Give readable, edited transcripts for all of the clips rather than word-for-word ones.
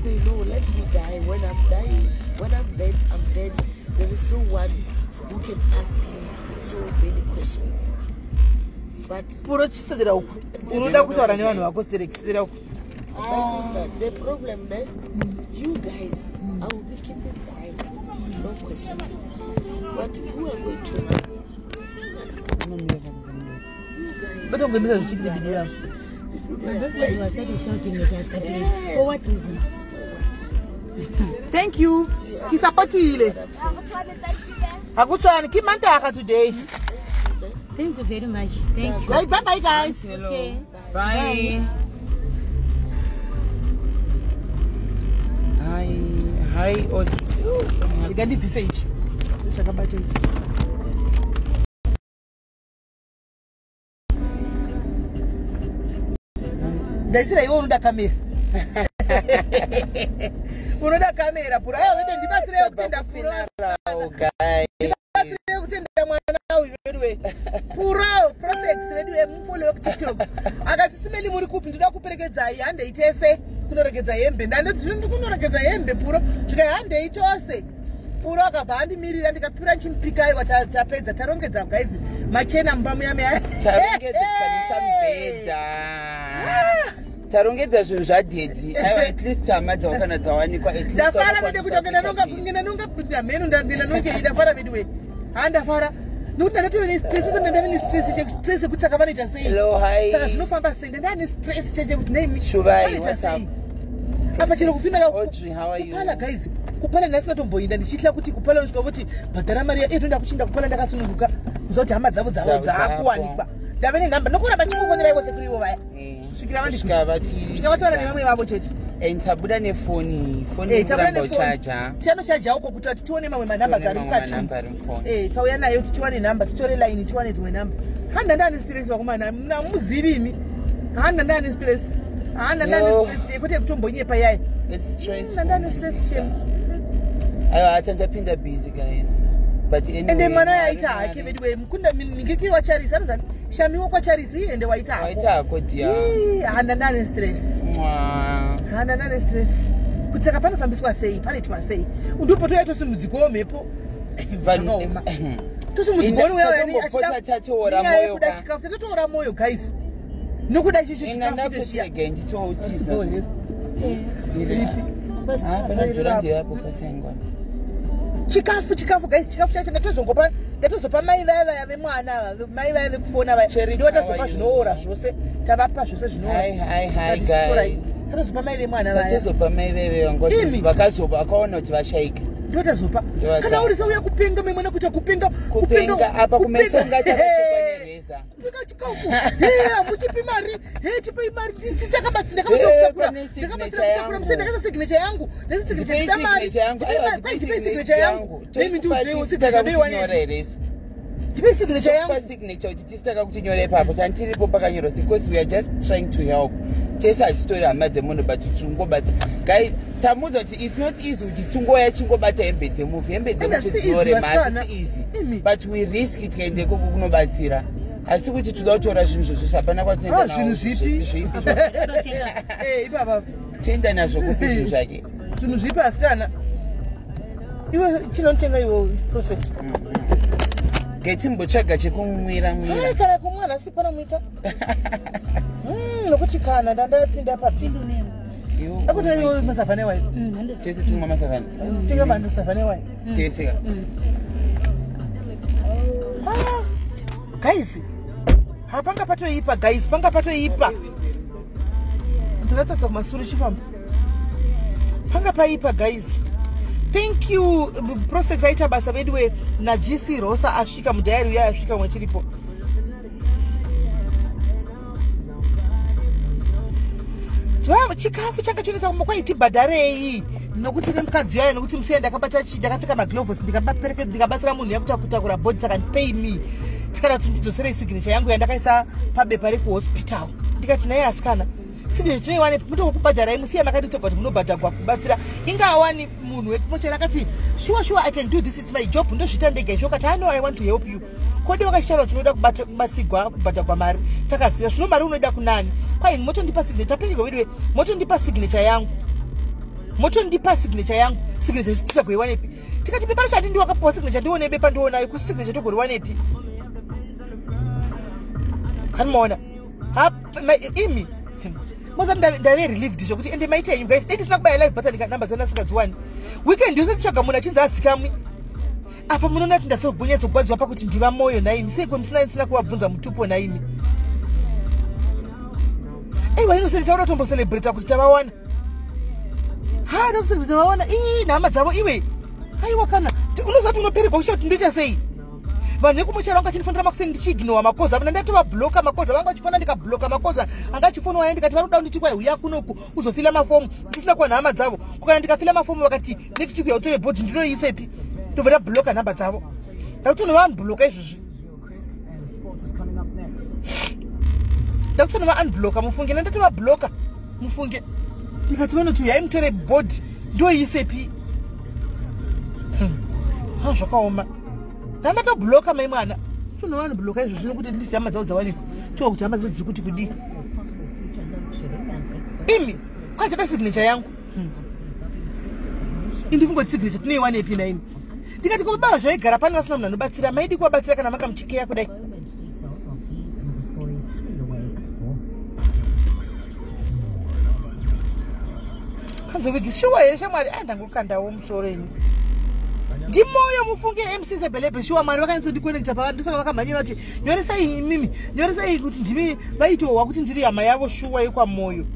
say, no, let me die. When I'm dying, when I'm dead, I'm dead. There is no one who can ask me so many questions. But Puro, chiswedera uku, unoda kutaura nevanhu vako stereki, chiswedera uku. My sister, the problem then, you guys, I will be keeping quiet, no questions. But who are going to run? You guys. Batongomisa zvichikidibidira. People That's why you are are started shouting at us that late. For what reason? For what reason? Thank you, ke supportile hakutswani ke Mantaga today. Thank you very much. Thank you. Bye bye, guys. Hello. Okay. Bye. Hi. Hi, Audrey. Ndikandibvise ichi zvakabata ichi. Ndaisira iwe unoda kamera, unoda kamera, Puro. Aiwa vede, ndibatsirewo kutenda Puro. Funeral, guys. Ndibatsirewo kutenda mwana uyu veduwe, Puro Prosex veduwe. Mufolo wekuTikTok akati, "Simeli, muri kupi? Ndoda kuperekedzai, handei tese kunoregedza hembe." Ndandoti, "Zvino ndikunoregedza hembe, Puro." Zvikai, "Handei tose." Puro akabva andimirira, ndikapira nchimupika. Aiwa, tapedza, tarongedza guys, machena mumba muya muya. Tarongedza, tikanisa mubhedha, tarongedza zvinhu zvadhedhi. Aiwa, at least hama dzavo kana dzawanikwa, at least Ndafara vedu vanokwanisa kuti ndanonga kuita. Kunge ndanonga mheno, ndanonge ndafara vedu we. Ha, ndafara nokuti ndandatove nestress ese, ndandave nestress, stress yekuti saka vanoita sei? Hello, hi. Saka zvinofamba sei? Ndandava nestress cheche kuti nei Shuvai, vanoita what's sei up? Apa chero kufimera. Audrey, how are you? Kupala guys, kupala ndaisinatomboinda, ndichitya kuti kupala unosvika kuti bhadhara mari ya toenda kuchinda kupala ndakasununguka, kuziva kuti hama dzavo dzavo Dzavo dzaakuwanikwa. Ndave nenhamba nokuramba chikufonera ivo sekuru ivo vaya svikira Kusvika vati svika vataura nevamwe vavo chete. And tabuda nefoni, foni Eh, tabuda kuramba nefoni. uchaja. Tichanochaja uko kuti tione mamwe manhamba ari mukati. Manhamba ari mufoni. Eh, tauya nayo kuti tiwane nhamba, titore line, tiwane dzimwe nhamba. Handa ndane stress vakomana, namuzivi imi. Handa ndane stress, handa ndane Yo. stress yekuti yekutombonyepa yai. It's stressful. Ndane stress shem. Aiwa, achandapinda busy guys, but anyway, Ende mwana yaita Mwari- hake vedu we, mukunda ningikiri waCharisi anozani Shamiwo kwaCharisi, ende waita hako. Waita hako dia. Ii, handa ndane stress. Mwah. Handa ndane stress kuti saka panofambiswa sei, panoitwa sei, ndipo toyatosimudzikowo mhepo. Zvakaoma. Tosimudzikowo. Tatombopota tatoora moyo yekuda ka. chikafu, tatotora moyo guys, nokuda chicho Ina chikafu ndakoti chechiya. regai nditoutiza. Panodhura ndeyapo pasengwa. Chikafu, chikafu guys, chikafu chacho ndatozongopa, ndatozopa mai vaya vaya vemwana ava, mai vaya vekufona vaya. Charity, Ndo how tazopa are you? zvinoora zvose, tavapa zvose zvinoora. Hi, hi, hi, Tatichitorai. guys. Tatozopa mai vemwana vaya. Tatozopa mai veve vangoti Imi. vakazopa, vakaona kuti vashaika. Ndo tazopa. Ndo Kana uri seuya kupenga memwana, kuita kupenga. Kupenga apa kumeso ungati akachekwa nereza. Kupenga chikafu. He, hamutipi mari, he, tipei mari. Eh, pane Ndakabatsira signature kutakura. yangu. Muse ndakaisa signature yangu, ndaisa signature, Ndipei ndida mari. signature yangu. Aiwa, Kwai, ndipei ndipei signature yangu. Nemi ndiudzewo signature ndoiwanepi? Nyora here isu? Ndipei signature yangu. Pa signature kuti tisitaka kuti nyora ipapo, tandiripo pakanyorwa, because we are just trying to help. Tese hatitori hama dzemunhu, but tingobata guys. Tamuudza kuti it's not easy kuti tingoya chingobata hembe dzemufi, hembe And dzemufi hazvisi easy, dzinorema. vasikana. Hazvisi easy. Imi. But we risk it, kaende ikoko kunobatsira, asi kuti toda kutora zvinhu zvozvo, hapana kwatinoenda. Ah, zvinhu zvipi? Zvipi? Eh, ipapa. Toenda nazvo kupi zvinhu zvake? Zvinhu zvipi asikana? Iwe chinotenga iwe process. Getimbotsvaga chekumwira mwira. Ai, kana kumwa nhasi panomuita, nokuti kana ndandapinda pabhizi akuti iwe masavhane wayo. Tese tikumwa masavhana. Tenga vanhu savhane wayo. Tese ka. Ah, guys, hapanga patoipa guys, panga patoipa. Ndinotarisa kumasure chifamba, panga paipa guys. Thank you, Prosex aita basa veduwe naGC Rosa asvika mudhayari uya asvika mwe tiripo. Chikafu changa chonetsa kumba, kwaitibhadharei nokuti nemukadzi yayo, nokuti musiya ndakabata chi, ndakapfeka magloves, ndikabatsira munhu yakutakura body, saka pay me, tikada kuti ndidzoserei signature yangu yandakaisa pabepa rekuhospital. Ndikati, "Naye asikana, signature tinoiwanepi? Mutokubhadharai, musiya makanditoga kuti munobhadhagwa kubatsira." Ingawani munhu wekumochari akati, "Sure, sure, I can do this, it's my job, ndozviita ndega izvo." Kati, "Ano, I want to help you." Kodi wakachitaura kuti unoda kubatsigwa, kubhadhagwa mari, takaziva zvino mari unoida kunani? Kwai motondipa signature, tapenyerwa veduwe, motondipa signature yangu. Motondipa signature yangu, signature tichagoiwanepi? Tikati bepa racho hati ndiwakapiwa signature, ndione bepa ndionayo, ku signature togoriwanepi? Hanimaona imi moza ndave relieved zvokuti ende maita yenyu guys, dai ndisina kubaya live button namba dzana singadziwani. Weekend yose titsvaga munhu achinzi azikamwi. Apa munoona kuti ndasogonyatsokuwadziwa pakuti ndiva moyo naimi. Seiko musina ndisina kuvabvunza mutupo naimi? Aiwa ino tauda kutombocelebrata kuti tavawana. Ha, takucelebrata vawana. Ii nhama dzavo iwe. Aiwa kana unoziva kuti unoperegwa kusha kuti ndoita sei? Vanhu vekumuchara vanga vachinifonera makuseni ndichiignowa makoza avo, ndandatovabloka makoza vanga vachifona ndikabloka makoza anga achifonwa aya ndikati vari kuda kunditi kwai uya kunoku uzofila mafomu ndisina kuwana hama dzavo. Kukana ndikafila mafomu vakati next week yautore bhodhi ndinoiisepi? Ndobva ndabloka nhamba dzavo. Ndakutonova-unbloka izvozvi. Ndakutonova-unbloka mufunge, ndandatovabloka mufunge. Ndikati vanoti uyai mutore bhodhi ndoiisepi? Ha, zvakaoma. Ndandatobloka mai mwana. Tonova-unbloka izvozvi nokuti at least hama dzavo dzawanikwa. Tiwa kuti hama dzavo dziri kuti kudii. Imi, kwachada signature yangu. Indifunga kuti signature tinoiwanepi naimi? Ndikati ko baba zvaigara pano vasina munhu anobatsira, maidi kuvabatsira kana makamuchikeya kudai. Kanzi wigi shuwa here shamwari? Ah, ndangokandawo musoro ini. Ndimoyo mufunge MC Sebelebe shuwa Mwari vakanyatsondikonekta pavari ndosaka vakamhanyira kuti nyoresai imimi, nyoresai kuti ndimi vaitohwa kuti ndiri hama yavo shuwa yekwamoyo.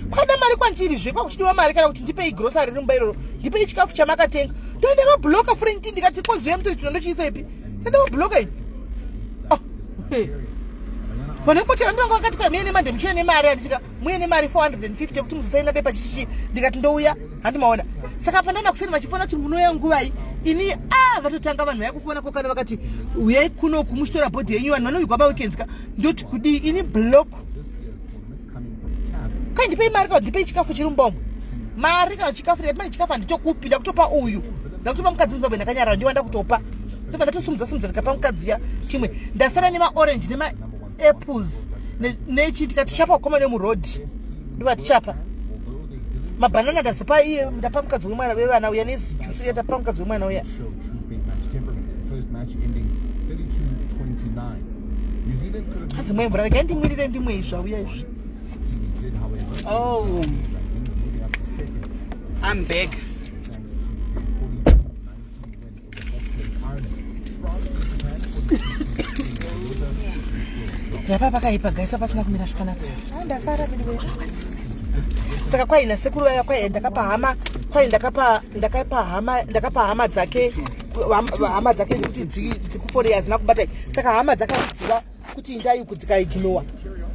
Kwada mari kwandiri zve kwakuchidiwa mari kana kuti ndipei grocery riri mumba iroro, ndipei chikafu chamakatenga. Ndondavabloka friend ndikati koziya mutori chino ndochiisepi? Ndandavabloka ini. Oh, hey. Vanhu vekuchera ndivanga vakati kwa muye nemande muchiuya nemari handisika muye nemari 450 yekuti muzosaina bepa chichichi ndikati ndouya handimaona. Saka pandaona kuseni vachifona kuti munouya nguvai ini vatotanga vanhu vaikufona kokana vakati uyai kunoku muchitora bhodhi yenyu vanhu vanovigwa paweekends ka ndoti kudii ini block. Kai ndipei mari kana ndipei chikafu chiri mumba umu. Mari kana chikafu ndikati mari chikafu handichokupi ndakutopa uyu. Ndakutopa mukadzi weZimbabwe ndakanyarara ndiwa ndakutopa. Ndobva ndatosumudza sumudza ndikapa mukadzi uya chimwe. Ndasara nema orange nema apples nechi ndikati chapa kukoma nemuroad. Ndobva tichapa. Mabhanana ndazopa iye ndapa mukadzi wemwana wevana uya nezijuice uya ndapa mukadzi wemwana uya. Hanzi mvura regai ndimirire ndimwe izvi zvauya izvi. Oh, I'm back. Yapa pakaipa gaisa pasina kumira zvakanaka. Ndafara vedu. Saka kwaina sekuru vaya kwai ndakapa hama kwai ndakapa ndakapa hama ndakapa hama dzake hama dzake kuti dzikufore hadzina kubata. Saka hama dzakaziva kuti indai uku dzikaignowa.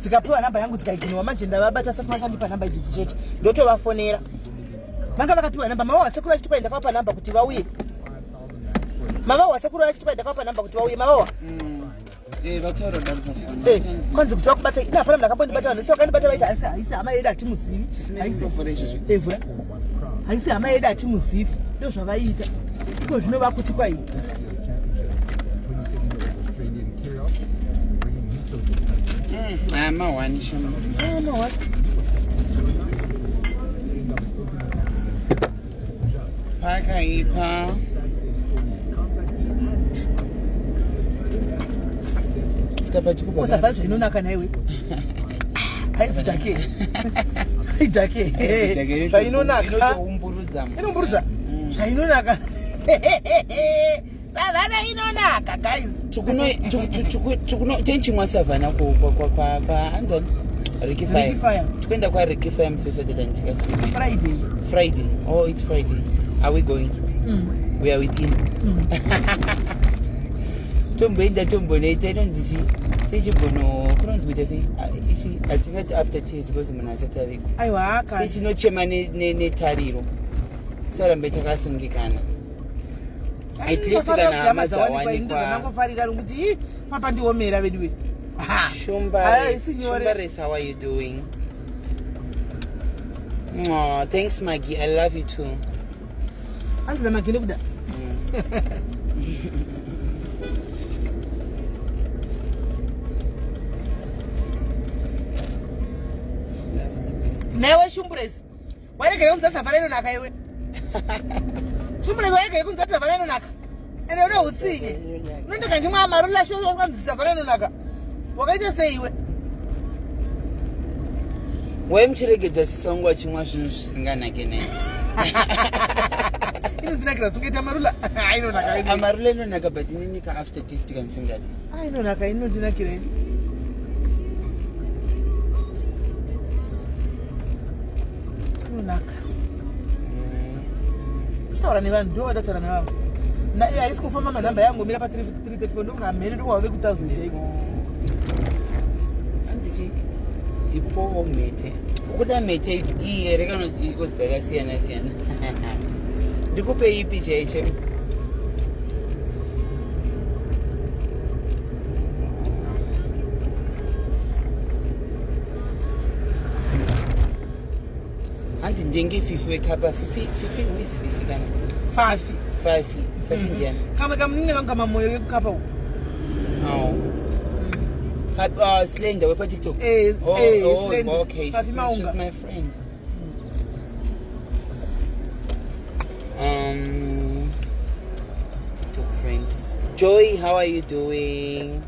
Dzikapiwa namba yangu dzikaignowa manje ndavabata sekuru vakandipa namba idzi chete. Ndotovafonera. Vanga vakapiwa namba mavawa sekuru vachiti kwai ndakavapa namba kuti vauye. Mavawa sekuru vachiti kwai ndakavapa namba kuti vauye mavawa. Vataura daro pafoni. Kwanzi kuti vakubata ina hapana munhu akambondibata vanhu vese vakandibata vaiti haisi hama yedu hatimuzivi. Evhura. Haisi hama yedu hatimuzivi. Ndozvavaiita. Iko zvino vakuti kwai. Mahwani shama. Mahwani. Pakaipa. Usabva zvainonaka naiwe. Haisi dhake. Idhake. Zvainonaka. Inotoumburudza. Inoumburudza. Zvainonaka. Savana inonaka guys. Tenchimwa savana kwaanzani Ricky Ricky Fire. Fire. Tikuenda kwa Ricky Fire musi Saturday ndichikasi. Friday. Friday. Oh, it's Friday. Are we going? We are within. Tomboenda tombonoita inonzi chi tichimbono kunonzi kuita sei ichi hatingati after tears because munhu asati avigwa. Aiwa kana. Tichinochema netariro. Tisarambe takasungikana. At least kana hama dzawanikwa. Ndozvandangofarira kuti ii papa ndiomera vedu we. Shumbares, how are you doing? Oh, thanks Maggie, I love you too. Hanzi naMaggie nekuda. Newe Shumburesi. Waregere kunzi savhana inonaka iwe. Chimureke waregere kunzi savhana inonaka. Ende une utsinye. Unondoka ndimwa amarula sho wanzi savhana inonaka. Wakaita sei iwe? Waimuchiregedza sisongo achimwa zvinhu zvisinganake nei. Inodzinakira sungaita marula. Inonaka ino. Amarula inonaka but inini ka after taste kanisingadi. Ah, inonaka inondinakira ini. Inonaka. Chitaura nevanhu ndo vandataura navavo. Haisi kufamba manhamba yangu mira pa 334 ndofunga mhene ndokuva ku 1000 chaiko. Hanzi chii? Ndipowo mhete. Ukuda mhete iyi here kana iko dzakasiyana siyana? Ndikupe ipi chaicho? Hanzi ndenge Fifi wekapa. Fifi, Fifi, who is Fifi kana? Fafi. Fafi, Fafi ndiani? Kamwe kamunin'ina vangu kamamoyo kekukapa uku. Oh. Slender wepa TikTok. Eh, Oh, eh, oh, Slender. okay. Fafi Maunga. She's my friend. TikTok friend. Joy, how are you doing?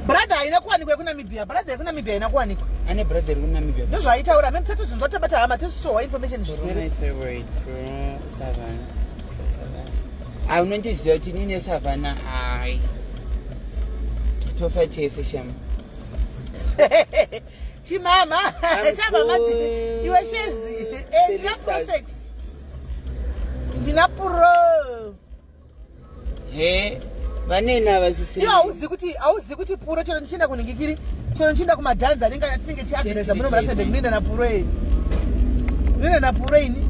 Brother haina kuwanikwa yekuNamibia. Brother yekuNamibia haina kuwanikwa. Ane brother uri kuNamibia. Ndozvaaitaura. Mene tisati tabata hama tisitohwa information Pro zvizere. my favorite pro Savannah. Pro Savannah. Ah, unondiziva kuti inini Savannah ai. Tofa chese sham. Chimama. I'm Chamama good. iwe shezi. Eh, ndina Three pro stars. sex. Ndina pro. He, vanena vasisi. Iwe hauzivi kuti puro chero ndichienda kunhingikiri chero ndichienda kumadhanzi anenge atinenge tiagresa muno murasebe kunoenda napuro ini. Kunoenda napuro ini.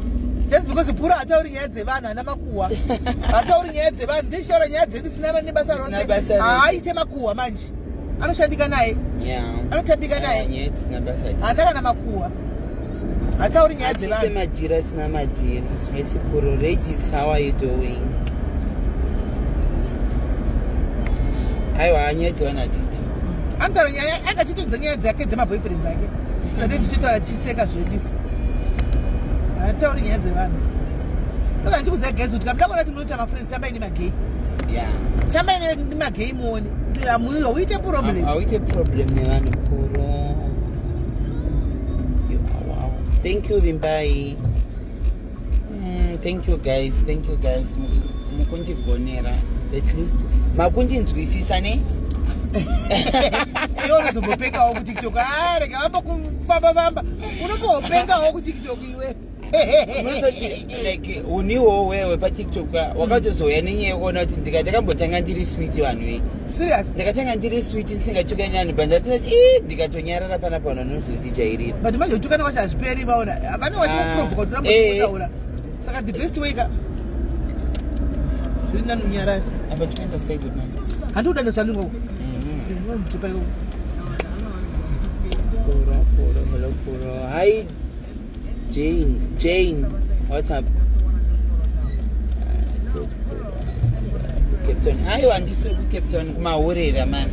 Just because puro hatauri nyaya dzevanhu hana makuhwa. Hatauri nyaya dzevanhu ndichitaura nyaya dzedu sina nebasa Zvisina rose. basa rose. Haaite makuhwa manje. Anoshandika naye. Yeah. Anotambika naye. Nyaya dzisina basa. Haana kana makuhwa. Hatauri nyaya Atiite dzevanhu. madhiri asina madhiri. Yes, Puro. Regis, how are you doing? Aiwa, nyaya dzevanhu hatiiti. Anotaura nyaya anga achitoudza nyaya dzake dzemaboyfriends ake. Zvate tichitaura tichiseka zvedu isu. Hatauri nyaya dzevanhu. Ndoka ndichikuudza guys kuti kamuda kuona kuti munoita mafriends tambai nemagay. Yeah. Tambai nemagay muone. Kuti hauite problem. Hauite problem nevanhu Puro. You are wow. Thank you Vimbai. Thank you guys. Thank you guys. Mukundigonera. At least makundinzwisisa ne? Iwe unozombopengawo kuTikTok. Ah, rega vamba kufamba famba. Unombopengawo kuTikTok iwe. Unozoti like uniwo wewe paTikTok wakatozouya nenyaya yekuona kuti ndakambotanga ndiri sweet vanhu ve. Serious. Ndakatanga ndiri sweet ndisingatukani vanhu but ndatoti ii ndikatonyarara panapa vanhu vanozondijairira. But manje kutukana kwacho hazviperi vaona. Vane vachikuprovoka kuti Ah, rambo uchitaura. Saka the best way ka zviri nani unyarare. Apa tikuenda kuside manje. Handi kuda nesalungu uko. Mutupa ikoko. Puro, puro, hello, puro. Hi, Jane. Jane, what's up? Cape Town. Aiwa, handisi kuCape Town kumahorera man.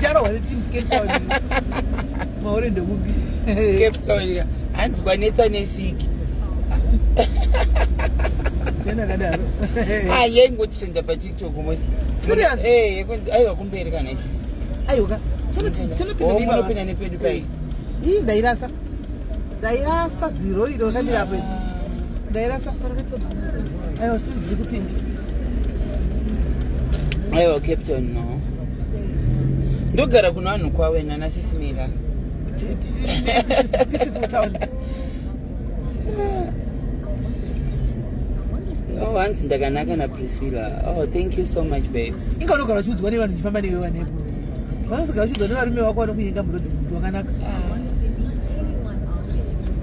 Charohwa neteam Cape Town. Mahure ndokupi. Cape Town. Hanzi kwanetsa nesiki. Ndiani akadaro? Ah, yaingotisenda paTikTok mosi. Serious? Eh, aiwa kumberi kana isi. Aiwa ka. Tinopinda Oh, neipapa. munopinda nepedu pai. Ii ndairasa. Ndairasa zero iro rakamira apo. Ndairasa. Aiwa simbi dziri kupinda. Aiwa Cape Town no. Ndogara kuno vanhu kwawena nasisimira. Peaceful town. Oh, hanzi ndakanaka naPriscilla. Oh, thank you so much babe. Inga unogara uchiudzwa nevanhu uchifamba newe vanepo. Vanozogara uchiudzwa nevarume vako vanokunyenga murodhi kuti wakanaka.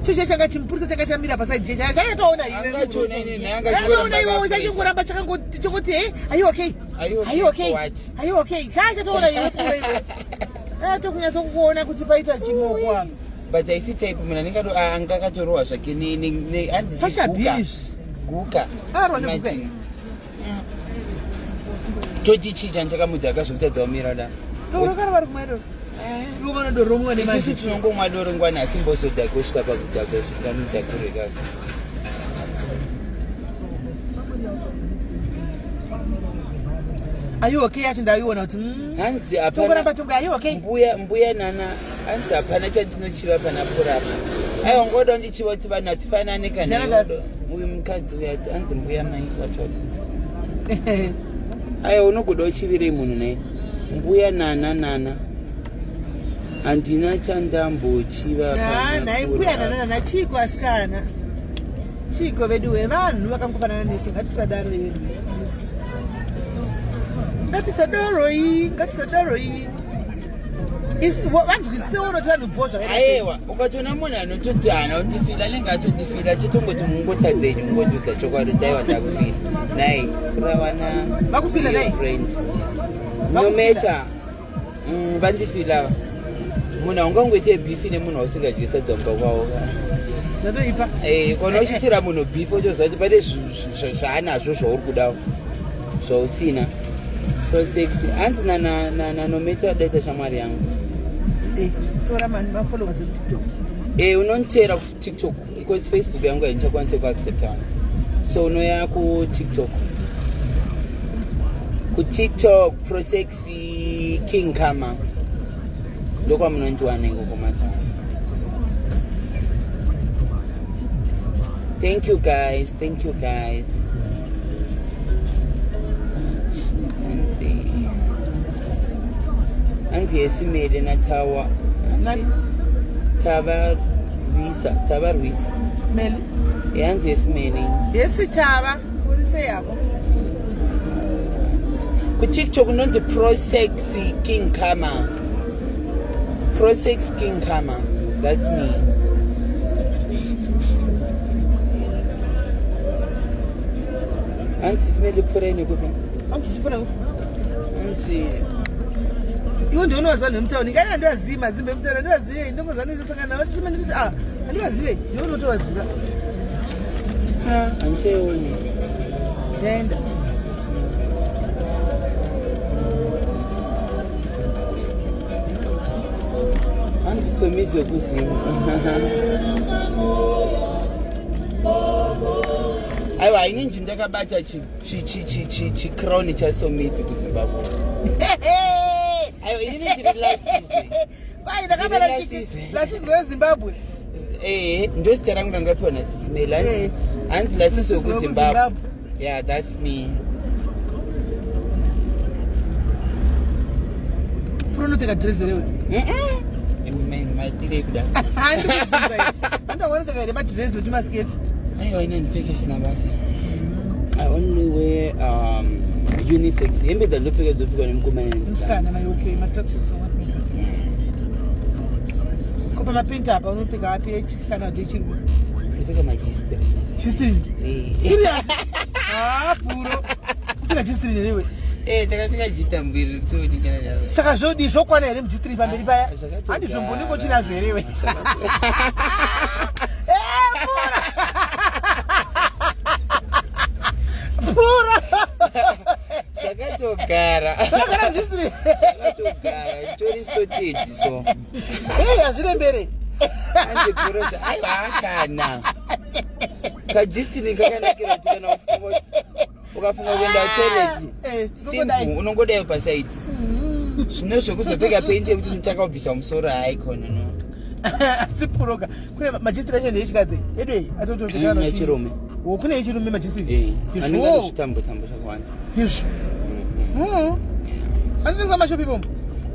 Chiche changa chimupurisa changa chamira pasaidi cheche chakatoona iwe. Angachiona inini, Chakatoona iwe angachingoramba chachingoramba chakangoti chongoti hey, are you okay? Are you okay Are you okay? for what? Are you okay? Chachatoona iwe puro iwe. Chatokunyatsa kukuona kuti paita chimoko apa. But haisi type munhu anenge anga akatorohwa zvake hanzi Pashabhiri chiguka. izvi. Guka. Akarwa neguka. Imagine. Toti chii chanchakamudhaka zvekutadza kumira kudaro. Doro kana vari kumwa doro. Ivo vanodoromwa Isusu nemazi. tinongomwa doro ngwani hatimbozodhaka kusvika pakudhaka kusvika mudhakirekaka. Are you okay yacho ndaiona kuti Hanzi hapana tongoramba tongo are you okay? Mbuya nana hanzi hapana chandinochiva pana purapa. Aiwa ngoda ndichiva kuti vanhu hatifanane kana Ndakadaro. iwe. Uyu mukadzi uyu ati hanzi mbuya mai wacho wati. Aiwa unogoda uchivirei munhu naye. Mbuya nana nana. Handina chandambochiva Ah, nhai mbuya nana nana chiiko asikana? Chiiko vedu we vanhu vakangofanana nesu ngatisadaro yedu. Ngatisadaroi, ngatisadaroi. Vanzwisisewo unoti vanhu bho zvakaita sei. Aiwa ukatoona munhu anototi haana kundifila anenge atondifila chitongoti mungotadzenyu ungondiudza chokwadi kuti aiwa ndakufila nai kurawana Vakufila nai? friend Vakufila? no matter vandifila munhu haungangoite bhifi nemunhu wausingadyi sadza mumba kwawo ka. Ndatoipa. Kana uchiitira munhu bhifi utoziva kuti pane zvaanazvo zvauri kudawo zvausina. Prosex hanzi nanometa daita shamwari yangu. Tora mafollowers ekuTikTok. Unonditeera kuTikTok because Facebook yangu hainichakwanise kuaccepta vanhu, so unoya kuTikTok, kuTikTok Prosexy King Kama, ndokwamunondiwana ikoko mazuva. Thank you guys, thank you guys. Hanzi yesimele natawa. Nani? Tavarwisa, tavarwisa. Meli. Hanzi yesimele. Yesitaba uri sei yako? KuTikTok unonzi Prosexy King Kama, Prosex King Kama, that's me. Hanzi simele pfurai nekupi? Hanzi chipona. Hanzi Iwo ndiwo unowaziva nemutauni kana handivazivi mazimba emutauni handivazive ndongozanoisangana navo tisime nditi a handivazive ndiwo unotovaziva. Handichaioni. Yaenda. Hanzi somizi yekuzimu. Aiwa ini ndakabata chicrown chasomizi kuZimbabwe. Aiwa inini ndiri Lasizwe. Kwai ndakabata Lasizwe. Lasizwe weZimbabwe. Ehe, ndo zita rangu randapiwa nasisimeli. Hanzi Lasizwe Lasizwe wekuZimbabwe. wekuZimbabwe. Yeah, that's me. Puro unopfeka dhirezi rewe? Madirei kuda? Andawanopfeka here madhirezi netumasiketi? Aiwa ini handipfeke zvisina basa. I only wear unisex hembe. Dzandopfeka dzopfekwa nemukomana nemusikana. Musikana mai, okay, matracksuits. Ko pamapenti apa unopfeka api, echisikana kuti echirume? Ndopfeka majistri. Chistrini? Serious? Ah, puro kupfeka chistrini rewe? Takapfeka jitambiri kutoonekana navo. Saka zvodi zvokwana here muchistrini pamberi paya? Ah, zvakatogara. Handi zvomboniko chinazvo herewe? Puro Zvakatogara. zvakagara muchistrini. Zvakatogara, itori sorted so. Ei, hazvirembere. Andikuroza aiwa kana kajistini kakanakira kuti kana ukafunga kuenda kutoilet, Tinongodai. simple, unongodai pasaidi. Zvino zvekuzopfeka penti yekuti unotanga kubvisa musoro, haikona, no. Asi puroka kune majistiri acho ndeyechikadzi edu ei atotopfeka? Yechirume. Wo kune yechirume majistiri? Anenge ane zvitambo tambo zvakawanda. Izvo anotengesa mashopi ipomo?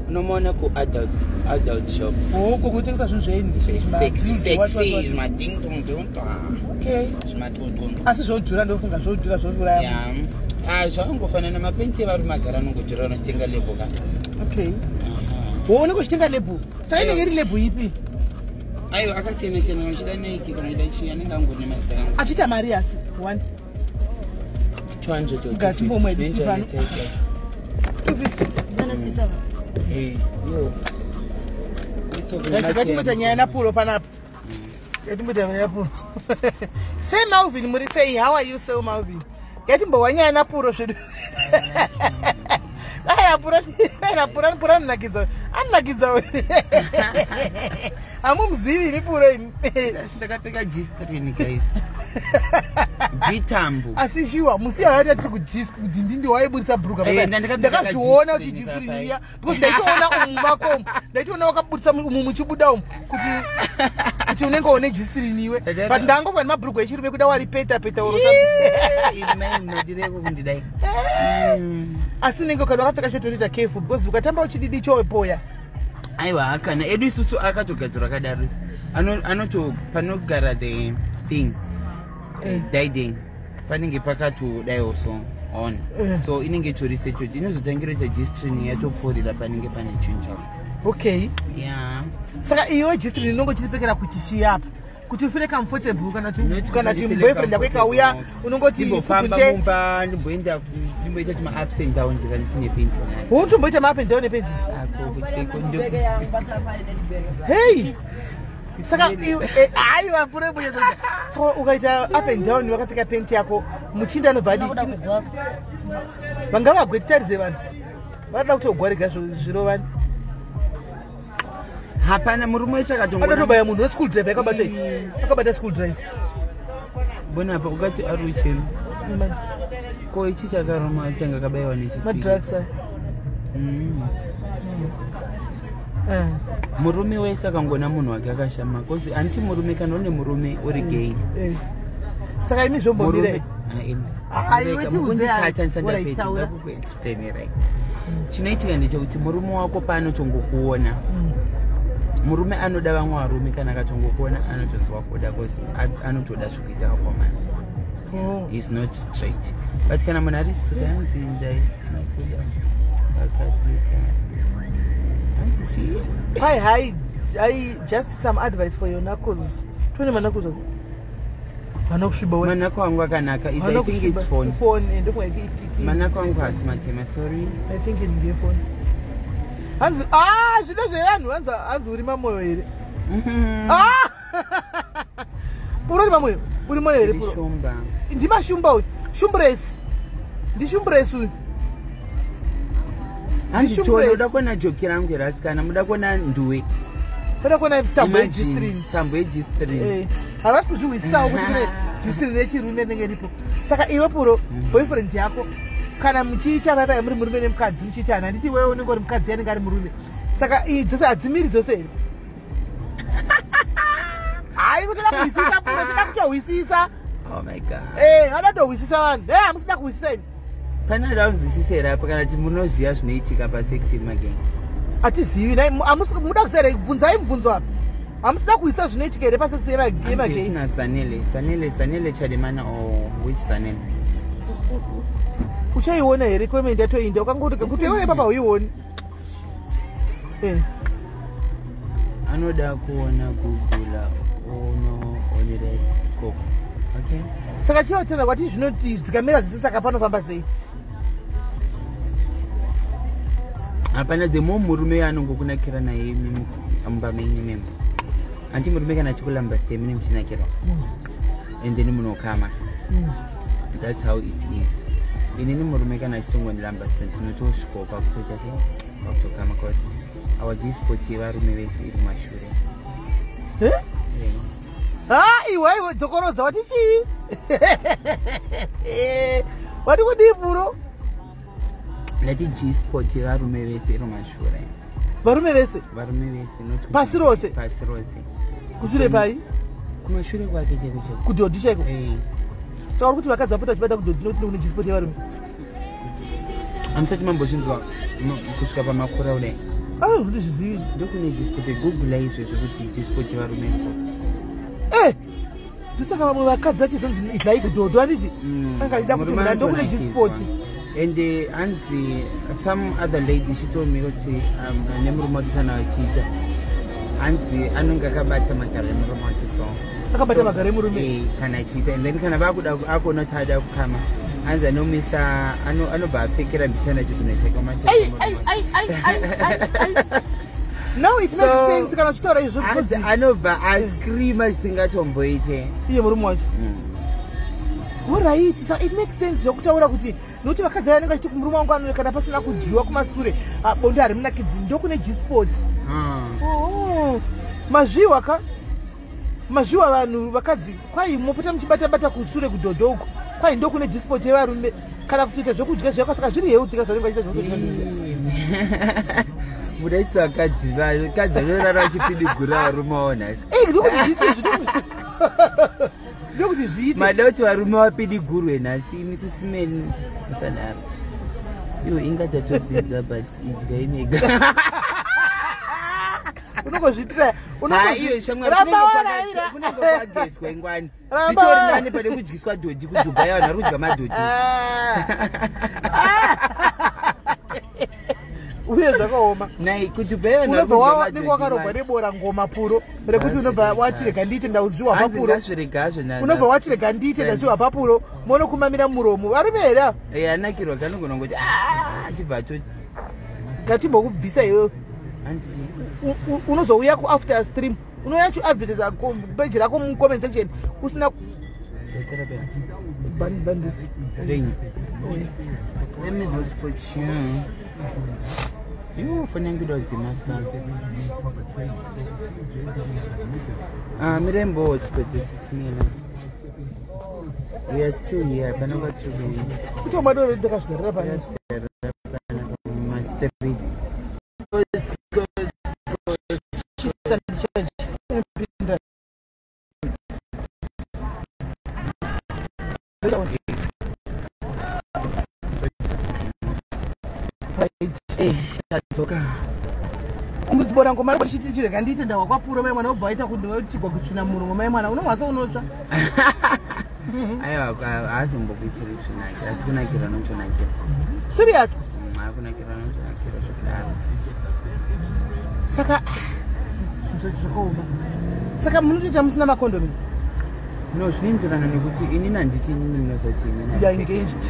Unomaona kuadult adult shop. Oko kutengesa zvinhu zvenyu? Sexy sexy, zvimadingdongdong. Okay. Zvimatongtong. Asi zvodhura, ndofunga zvodhura, zvouraya. Ya. Ah, zvakangofanana mapenti evarume agara anongodhura unachitenga label ka. Okay, wo unenge uchitenga label, saka inenge iri label ipi? Aiwa akasiyana siyana, kana uchida Nike, kana uchida chii, anenge angori nemazita angu. Achiita mari asi one 200 or Ngatimbomwe 250. disi pano. 250. Vanosisa. Yo. Ngatimboita nyaya napuro panapa, ngatimboita nyaya napuro. Sei Malvin, muri sei? How are you? Sei Malvin, ngatimbowa nyaya napuro zvedu. Aya pura pura anonakidza, anonakidza. Hamumuzivi imi Puro imi. Asi ndakapfeka G-string, guys, G-tambu. Asi shuwa musi yayaita tiri kujisk kuti ndindi waibudisa bhuruka. Eh, ndakapfeka Ndakazviona kuti G-string G-string papa. iya, because ndaitoona umu mako umu, ndaitoona wakabudisa umu muchibuda umu kuti unenge une G-string iwe. But ndangobva nemabhuruku echirume kuda waripeta peta oro. Imai munodireko kundidai. Asi unenge ukada wakapfeka chotoita careful, because ukatamba uchididi chopoya. Aiwa, kana edu isusu akatogadzirwa akadaro. Anoto panogara the thing, diding panenge pakatodaiwo so on. So inenge itori secured, inozotangira ita G-string yatopfuurira panenge pane chinhu chako. Okay. Yeah. Saka iwe G-string inonge uchiripfekera kuti chiyapa kuti ufeel comfortable, kana kuti Not kana kuti kuti ufeel boyfriend yako ikauya comfortable. unongoti Ndimbofamba fukute. mumba, ndimboenda ndimboita tuma ups and downs kana ndine painting yayo. Unotomboita ma up and down nepanty? Ako kutyeko. Hei, saka aiwa pure buya, saka ukaita up and down wakapfeka panty yako, muchinda anobva adi vanga vagwe. Titarise vanhu vanoda kutogwarega zvirovani. Hapana murume wese akatongona. Anotobaya munhu weschool driver yakabata iyi, akabata school driver. Bonapa ukati ari uchema ko ichi chakaroma changa kabayiwa nechipiri. Madrugs aya. Murume wese akangona munhu wake akashama, cause anti murume kana une murume uri gay. Saka imi zvombomire. Ah, iwe tiudze ayi. Alright, taura. Ndakakuexplainerai chinoitika ndechekuti murume wako paanotongokuona, murume anoda vamwe varume, kana akatongokuona anotonzwa kuda, cause anotoda zvekuita vakomana. Is not straight, but kana munhu ari hanzi ndaitikuda vakapika, hanzi chii? Hi, hi, I just some advice for your knuckles. Tone manakos ako. Hana kusviba we. Manako angu akanaka. Hana I think it's phone. Phone and Manako angu haasi matema, sorry. I think in the phone. Hanzi ah, zvino zvevanhu hanzi uri mamoyo here? Ah! Puro uri mamoyo? Uri moyo here, Puro? Shumba. Ndimashumba uyu. Shumbresi. Ndishumbresi uyu. Hanzi Ndishumbresi. tione uda kuona joki rangu here asikana, muda kuona nduwe? Pada kuona tambo Imagine, yeG-string. Tambo yeG-string. Eh, havasi kuzvihwisisawo kuti kune G-string rechirume rinenge ripo. Saka iwe Puro, boyfriend yako kana muchiita vaipai muri murume nemukadzi muchiitana, handiti iwewe unenge uri mukadzi, anenge ari murume, saka iyi dzose hadzimiri dzose here? Hai, kutoda kuhwisisa, Puro, toda kutohwisisa. Oh my God. Eh, vada kutohwisisa vanhu e, hamusida kuhwisisa imi. Pane ada kunzwisisa here apa, kana kuti munoziva zvinoitika pasex yemageng? Hatizivi nai muda kuziva here? Bvunzai mubvunzo apa, hamusida kuhwisisa zvinoitika here pasex yemagei? Sina Sanele, Sanele, Sanele Chademana or which Sanele? Uchaiona here comment yatoinda? Ukangoti kuti ione ipapa hauioni. Eh. Anoda kuona gugula unoonera ikoko, okay. Saka chivatenda kwati zvinoti dzikamira dzese, saka panofamba sei? Hapana, the more murume anongokunakira naye mumba menyu memo, anti murume kana achikulamba ste mune muchinakira and then munokama. That's how it is. Inini murume kana achitongondilamba ste tinotosvikawo pakutoita se pakutokama, cause our G-spot yevarume vese iri mumashure. Eh? Eh. Ha, iwe iwe, dzokorodza, wati chii? Wati kudii, Puro? Ndati G-spot yevarume vese iri mumashure. Varume vese? Varume vese, not Pasi rose? Pasi rose. Kushure pai? Kumashure kwake chaiko chaiko. Kudhodhi chaiko? Eh. Saka uri kuti vakadzi vapota vachibata kudhodhi nokuti kune G-spot yevarume? Hamusati mambozvinzwa kusvika pamakura kudai? Ai, ndizvizivi. Ndokune G-spot, google izvezvo kuti G-spot yevarume ikoko. Eh, ndosaka vamwe vakadzi vachizonzi idlai kudhodho, handiti? Anga achida kuti Murume muna ndokune anotonakirwa. G-spot. And hanzi some other lady, she told me kuti nemurume wake kana vachiita, hanzi anonge akabata magaro emurume wake so. Akabata So, magaro emurume? eh, kana achiita, and then kana vakuda akuona kuti ada kukama, hanzi anomisa anobva apfekera mbichana chigunwe chake. Ai, ai, ai, ai, ai, ai, ai. Now it makes sense kana uchitaura izvo. Hanzi Because anobva ascreama zvisingatomboite. Iye murume wacho? Alright, so it makes sense zvokutaura kuti Nokuti vakadzi vanenge vachiti kumurume wangu anone kana pasina kudyiwa kumasure, bonde harimunakidzi. Ndokune G-spot. Oh, mazviwa ka, mazviwa vanhu vakadzi. Kwai mopota muchibata-bata kusure kudhodho uko, kwai ndokune G-spot yevarume, kana kutoita zvekudya zvakwa. Saka zviri healthy ka zvanenge vachiita zvekudya? Mudaitsi vakadzi, vakadzi vanorara vachipidigura varume vavo nhasi. Eh, ndokuti zviite, ndokuti zviite. Mada kuti varume vapidigurwe nhasi, imi sisimeni musadaro. Iwe ingatatodzidza, but idyai mega. Unongozviitira. Ha, iwe shamwari, kunenge kwagezwa ingwani. Ramba Zvitori waona. nani pane kudyiswa dhodhi kuDubai. Vanhu vari kudya madhodhi. Uye zvakaoma. Nai, kuDubai vanhu vari Unobva kudya wanenge wakarogwa madhodhi. nebora ngoma puro rekuti unobva wati rega ndiite ndauzviwa Hanzi papuro. ngazviregazvo. Unobva wati rega ndiite ndazviwa papuro, monokumamira muromo varume here ava? Anakirwa kanogona kungoti "Ah," achibva ato Ngatimbokubvisa iwewe. Hanzi Unozouya kuafter stream, unouya chiupdate page rako mucomment section usina bandusi. Renyu. Let me hotspot you. Iwo foni yangu ida kudzima sikana. Ah, mirembo hotspot sisimela. We are still here. Hapana kwatiri kuenda. Kuti omadoro ndakazvigarira pano. Mastreet. Chisa ndichaji. Inopinda. Right. Eh, tadzoka. Kumbozibora ngoma chiti chirega ndiite ndawa kwapuro mai mwana, ubva waita kutigwa kutsvina muromo mai mwana, unomwasa unotsva. Aiwa, haazombokuitiri zvinakira, asi kunakira unotonakira. Serious? Akunakira unotonakira zvekudaro. Saka zvakaoma, saka munotoita musina makondomi? No, zvinoenderana nekuti inini handiti inini munozati inini You are engaged.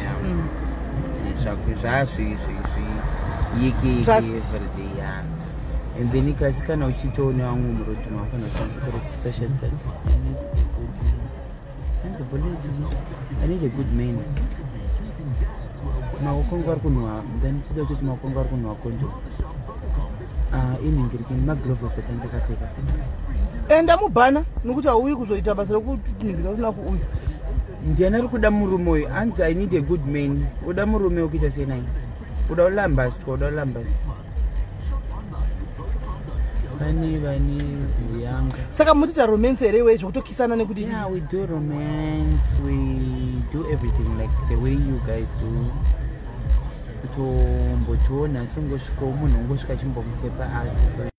Zvazviyekeyeke Trust. everyday, yeah. And then kasi kana uchitoona vamwe murodhi mafana kusashandisa. I need a good man. Maoko angu ari kunhuwa, ndanditoda kutoti maoko angu ari kunhuwa kondo. Inhingirikini magloves atandakapfeka. Enda mubhana, nokuti hauyi kuzoita basa rekuningira usina kuuya. Ndiani ari kuda murume uyu? Anzi I need a good man. Uda murume wekuita senai? Uda kulambastwa, uda kulambastwa. Pane vane huyanga. Saka mutoita romance here iwe, zvekutokisana nekudii? Yeah, we do romance, we do everything like the way you guys do. Kutombotiona singosvikawo munhu ungosvika chimbomutepa asi so.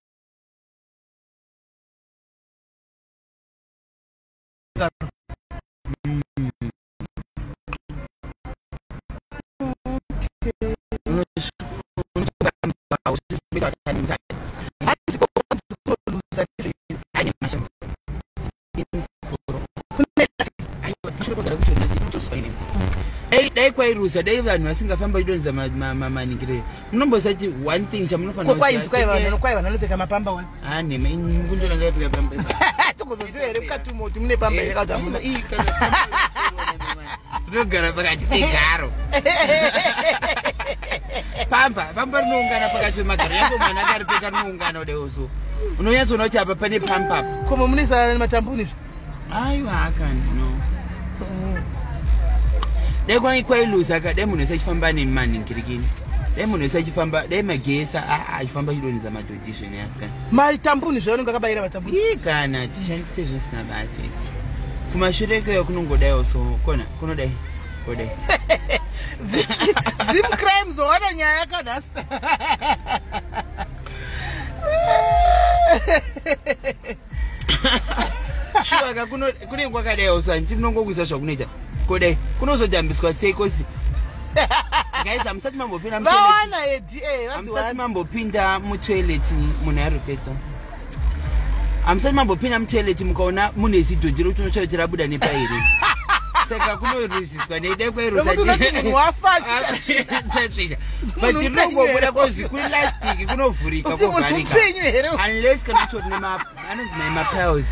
Unotogamba uchibika kanisa. Hanzi kunoluza. Ane mashamba. Kune Dai kwairusa, dai vanhu vasingafamba chidonza maningireo. Munombosati one thing chamunofanira Kwainzi kwai vanhu kwai vanhu vanopfeka mapamba wani. Nhema, kunjona ndakapfeka pamba. Tokuzoziva here mukati umo kuti mune pamba here kana kuti hamuna? Rinogara pakati pegaro pamba. Pamba rinoungana pakati pemagaro yange mwana akaripfeka rinoungana kudaiwo, so unonyatsoona kuti apa pane pamba apa. Komo munoisana nematambuni izvi? Aiwa, akani no, dai kwange kwailusa ka, dai munhu wese achifamba nemanhingirikini, dai munhu wese achifamba, dai magesa achifamba achidonhedza madhodhi zvene asikana. Matambuni zvavanenge vakabayira matambuni. Ii, kana tishandise zvisina basa isi kumashure ikeyo kunongodaiwo, so kona kunodai kodai. Zim Crimes wana nyaya kanhasi. Shuwaka kunenge kwakadaiwo, so handiti munongokuisa zvakunoita kodai kunozodhambiswa sei? Kosi guys, hamusati mambopinda mutoilet. Vawana edi Hamusati vanziwana. mambopinda mutoilet munhu aripesa. Hamusati mambopinda mutoilet mukaona mune zidhodhi rekuti unotsva kuti rabuda nepairi? Saka kunoruziswa nei? Dai Nokuti unoti munhu wafa kwairusatsvina, but Munhu rinongobuda mupenyu. Kozi kuelastic kunovhurika, Kuti munhu kovharika. mupenyu here? Unless kana utori nema anonzi mai mapiles,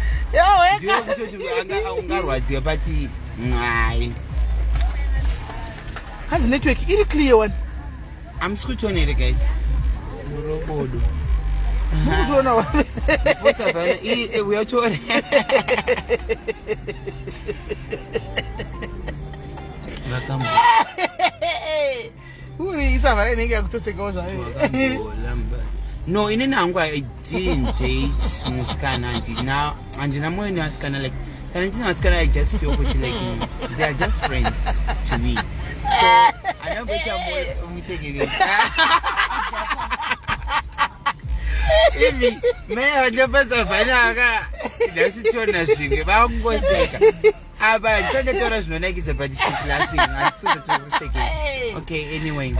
ndiyo kutoti ungarwadziwa, but hai. Hanzi network iri clear one. Hamusi kutiona here guys? Murobodo. Murikutiona one. Uyatore. Vakambo. Uri isavhara inenge yakutosekawo zvayo. No, inini hangu I didn't date musikana. Handina moyo nevasikana, like kana ndine vasikana I just feel kuti like they are just friends to me. So andamboita moyo musekeke. Imi mai vandopasavhana aka ndasitiona zvimwe vangoseka. Apa ndisandataura zvinonakidza but she's laughing. Handisozatokuseke. Okay, anyway.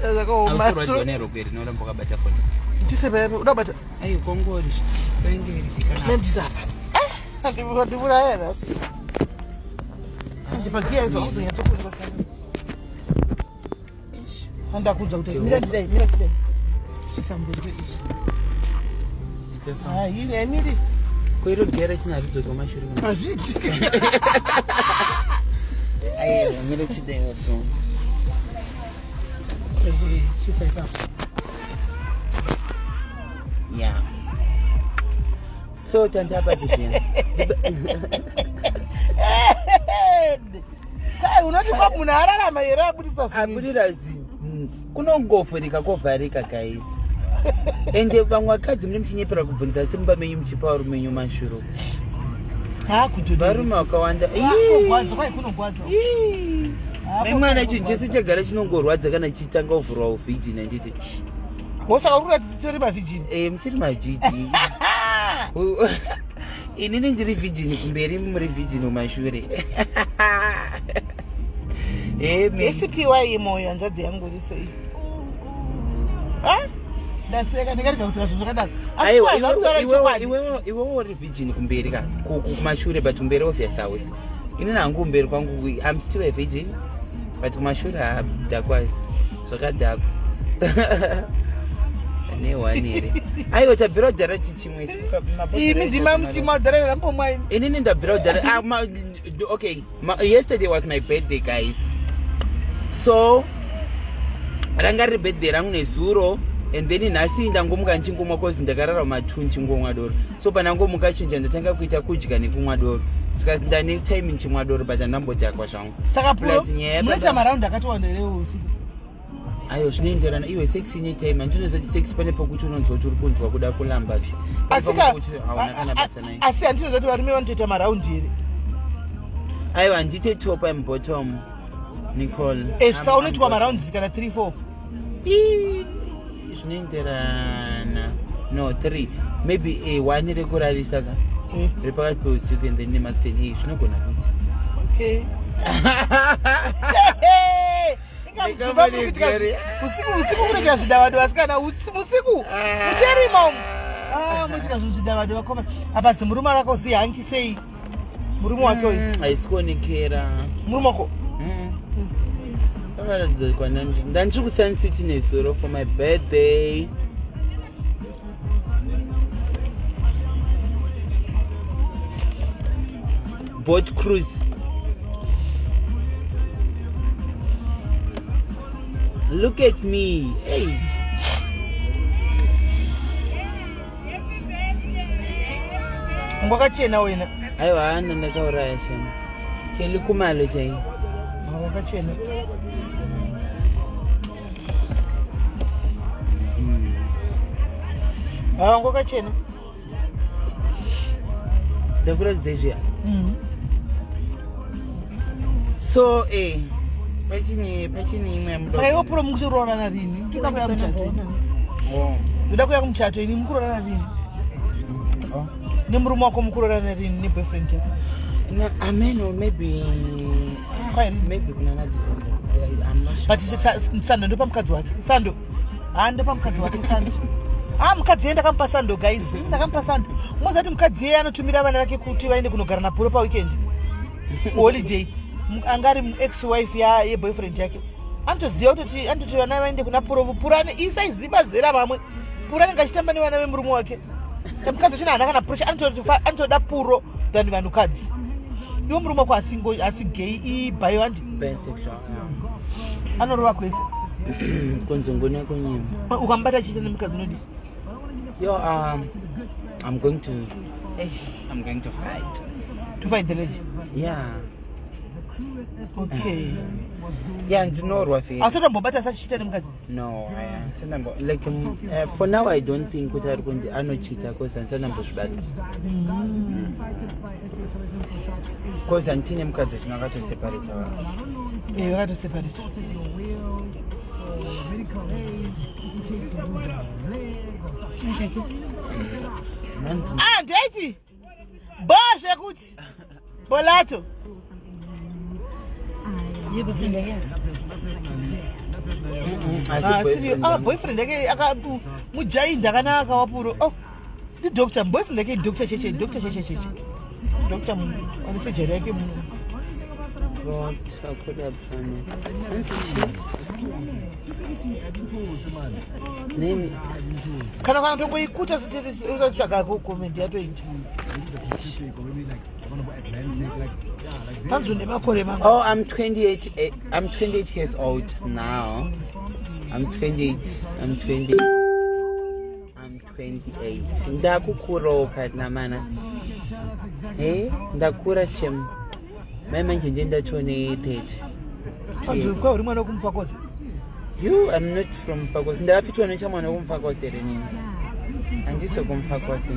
Zvakaoma. Ausorwadziwa neroko here inoramba wakabata foni? Ndisebebe uda kubata. Ayi kongori kwengeri. Nendisapa. Ndivuraya nhasi. Manje pagiya izvo hauzonyatsokuona. Handakudza kuti mira ndidai, mira ndidai. Chisamberi izvi. Hayi, haimiri. Koiro gera chinharidzoka kumashure. Hazviiti. Aiwa, mira chidaiwo so. Chisa ipapo. Yeah, so tandapapi zviya? Kai unoti kwa munhu ararama here abudisa zvinhu? Abudira kunongovhurika kovharika guys. Ende vamwe vakadzi mune muchinyepera kubvunza semumba menyu muchipa varume menyu mashuro. Haakutodi. Varume vakawanda. Kunogwadza, kwai kunogwadza. Mai mwana, chinhu chese chagara chinongorwadza kana chichitanga kuvhurwa uvirgin, handiti? Wosaka uri kuratidza tori mavirgin. Eh, muchiri majiji. Inini ndiri virgin kumberi, muri virgin kumashure. Recipe yemoyo, hanzvadzi yangu, uri sei? Ah? Ndaseka, ndingarega kuseka zvinhu zvakadaro? Asi Aiwa, kwazvakutaura chokwadi. Iwewe uri virgin kumberi ka kumashure, but kumberi obvious hausi. Inini hangu kumberi kwangu I'm still a virgin, but kumashure hadhakwazi zvakadhakwa ne1 here. Aiwa, tabvira kudhara chichimwe. Imi ndima muchimwa dharera mbomwa imi. Inini ndabvira kudhara. Ah, okay, yesterday was my birthday guys, so ranga riri birthday rangu nezuro, and then nhasi ndangomuka ndichingomwa cause ndakarara ma2 ndichingomwa doro. So pandangomuka chinja ndatanga kuita kudya nekumwa doro, saka ndane time ndichimwa doro, but handambodhakwa zvangu. Saka Plus nyaya munoita maraundi akatowanda here usiku? Aiwa, zvinoenderana iwe. Sex ine time. Handinozoti sex pane pokuti unonzwa kuti uri kunzwa kuda kulamba. Asika Hauna kana basa naye. Asi handinoziva kuti varume vanotoita maraundi here? Aiwa, handite top and bottom, Nicole. Eh, saka unoitwa maraundi kana 3 4? Ii, zvinoenderana. No, three maybe, one rekurarisa ka repakati peusiku and then nemakuseni. Zvinogona kuita. Okay. Inga mudzimba muri kuitika usiku, usiku kunoita zvidavado vasikana, usiku mucherima umu. Ah, muitika zvinhu zvidavado vakoma. Apa zimurume rako zihanki sei? Murume wake uyu. Haisi kuonekera. Murume wako. Ndandiri kuSun City nezuro for my birthday. Boat cruise. Look at me, hey. Ngwakachena wena. Aiwa, hana ndakauraya shema keli kumalo chai. Wakachena. Ah, ngwakachena. Ndakuratidza izviya. So pachine imwe. Saka iwe puro mukuroorana rini? Ndoda kuya kumuchato ini. Ndoda kuya kumuchato ini. Mukuroorana rini nemurume wako? Mukuroorana rini neboyfriend yako? No, I mean, maybe, Kwai? maybe kuna na December. I'm not sure. But sando ndopa mukadzi wake sando. Ha, ndopa mukadzi wake sando. Ah, mukadzi iye ndakamupa sando guys, ndakamupa sando. Unoziva kuti mukadzi iye anotumira vana vake kuti vaende kunogara napuro paweekend holiday. Anga ari ex wife yeboyfriend yake, anotoziva kutoti anototi vana vaende kuna puro. Puro ane isaiziva zera vamwe. Puro anenge achitamba nevana vemurume wake. Mukadzi wachona haana kana pressure, anotoda puro than vanhukadzi. Iwe murume wako asingo asi gay, ibi handi? Bisexual, yeah. Anorova kwese. Kunzungu nekunyima. Ukamubata achiita nemukadzi unodii? Yo, I'm going to eish, I'm going to fight. To fight the lady? Yeah. Okay. Yeah, ndinorwa fe. Asati ambobata asachiita nemukadzi? No, like for now I don't think kuti ari kundi anochita cause handisati ndambozvibata. Cause handitine mukadzi zvino akatoseparata vanhu. Eh, vakatoseparata. Ah, ndeipi? Bo zvekuti. Bolato. Ndiye boyfriend yake? Asi Ah, boyfriend serious. Ah, yangu. boyfriend yake aka mujaindi akanaka wapuro. Oh, ndi doctor, boyfriend yake doctor cheche, doctor cheche cheche. Doctor ane surgery yake mu. God, akuda pano. Hanzi chii? Name Kana tongoikuta usatsvaga comment yatoita. Panzo nemakore mangu. Oh, I'm 28. I'm 28 years old now. I'm 28. I'm 20. I'm 28. Ndakukurawo namana. Hey, ndakura shem. Mai manje ndiye ndatone 30. Panzo kwa uri mwana wekumufakosi. You, I'm not from Mufakose. Ndakafitwa nechamwana wekuMufakose here nini. Handisi wekuMufakose.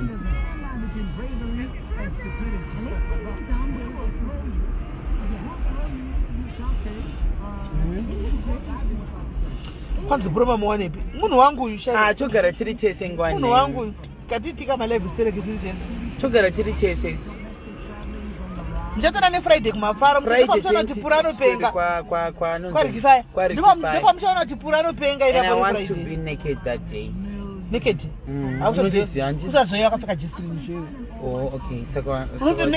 Kwanzi bro mamuwanepi? Munhu wangu uyu shai. Ah, togara tiri tese ngwani. Munhu wangu uyu. Katiitika malive stereki tiri tese. Togara tiri tese isu. Muchatora neFriday kumafaro. Friday Muchaona kuti pura anopenga. kwa KwaRikifaya. kwa Rikifaya. Ndopamuchaona kuti pura anopenga And I ipapo want to neFriday. be naked that day. Naked. Unoziva, handisi- Usazoya wakapfeka G-string zvewe. Oh, okay. Saka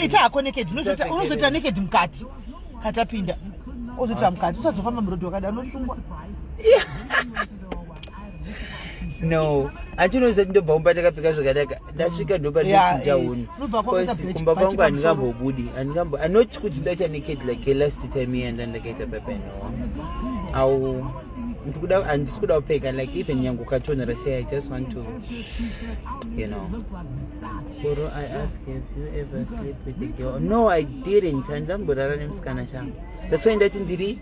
Ita hako naked. Usapfekere. Unozoita naked mukati. Katapinda. Ozoita mukati. Usazofamba murodhi wakadai unosungwa. No. Achinoziva kuti ndobva kumba ndakapfeka zvakanaka. Ndasvika ndoba Yeah, ndochinja eh. hunhu. Unobva kwakaisa Because bhechi- kumba bhachi kwangu pamusoro. handingambobudi. Handingambo anoti kuti ndaita naked like last time iya ndandakaita pepe no. Au ndikuda handisi kuda kupfeka like even nyange ukatonhora sei I just want to you know. Koro, I ask if you ever sleep with a girl. No, I didn't. Handamborara nemusikana shangu. That's why ndati ndiri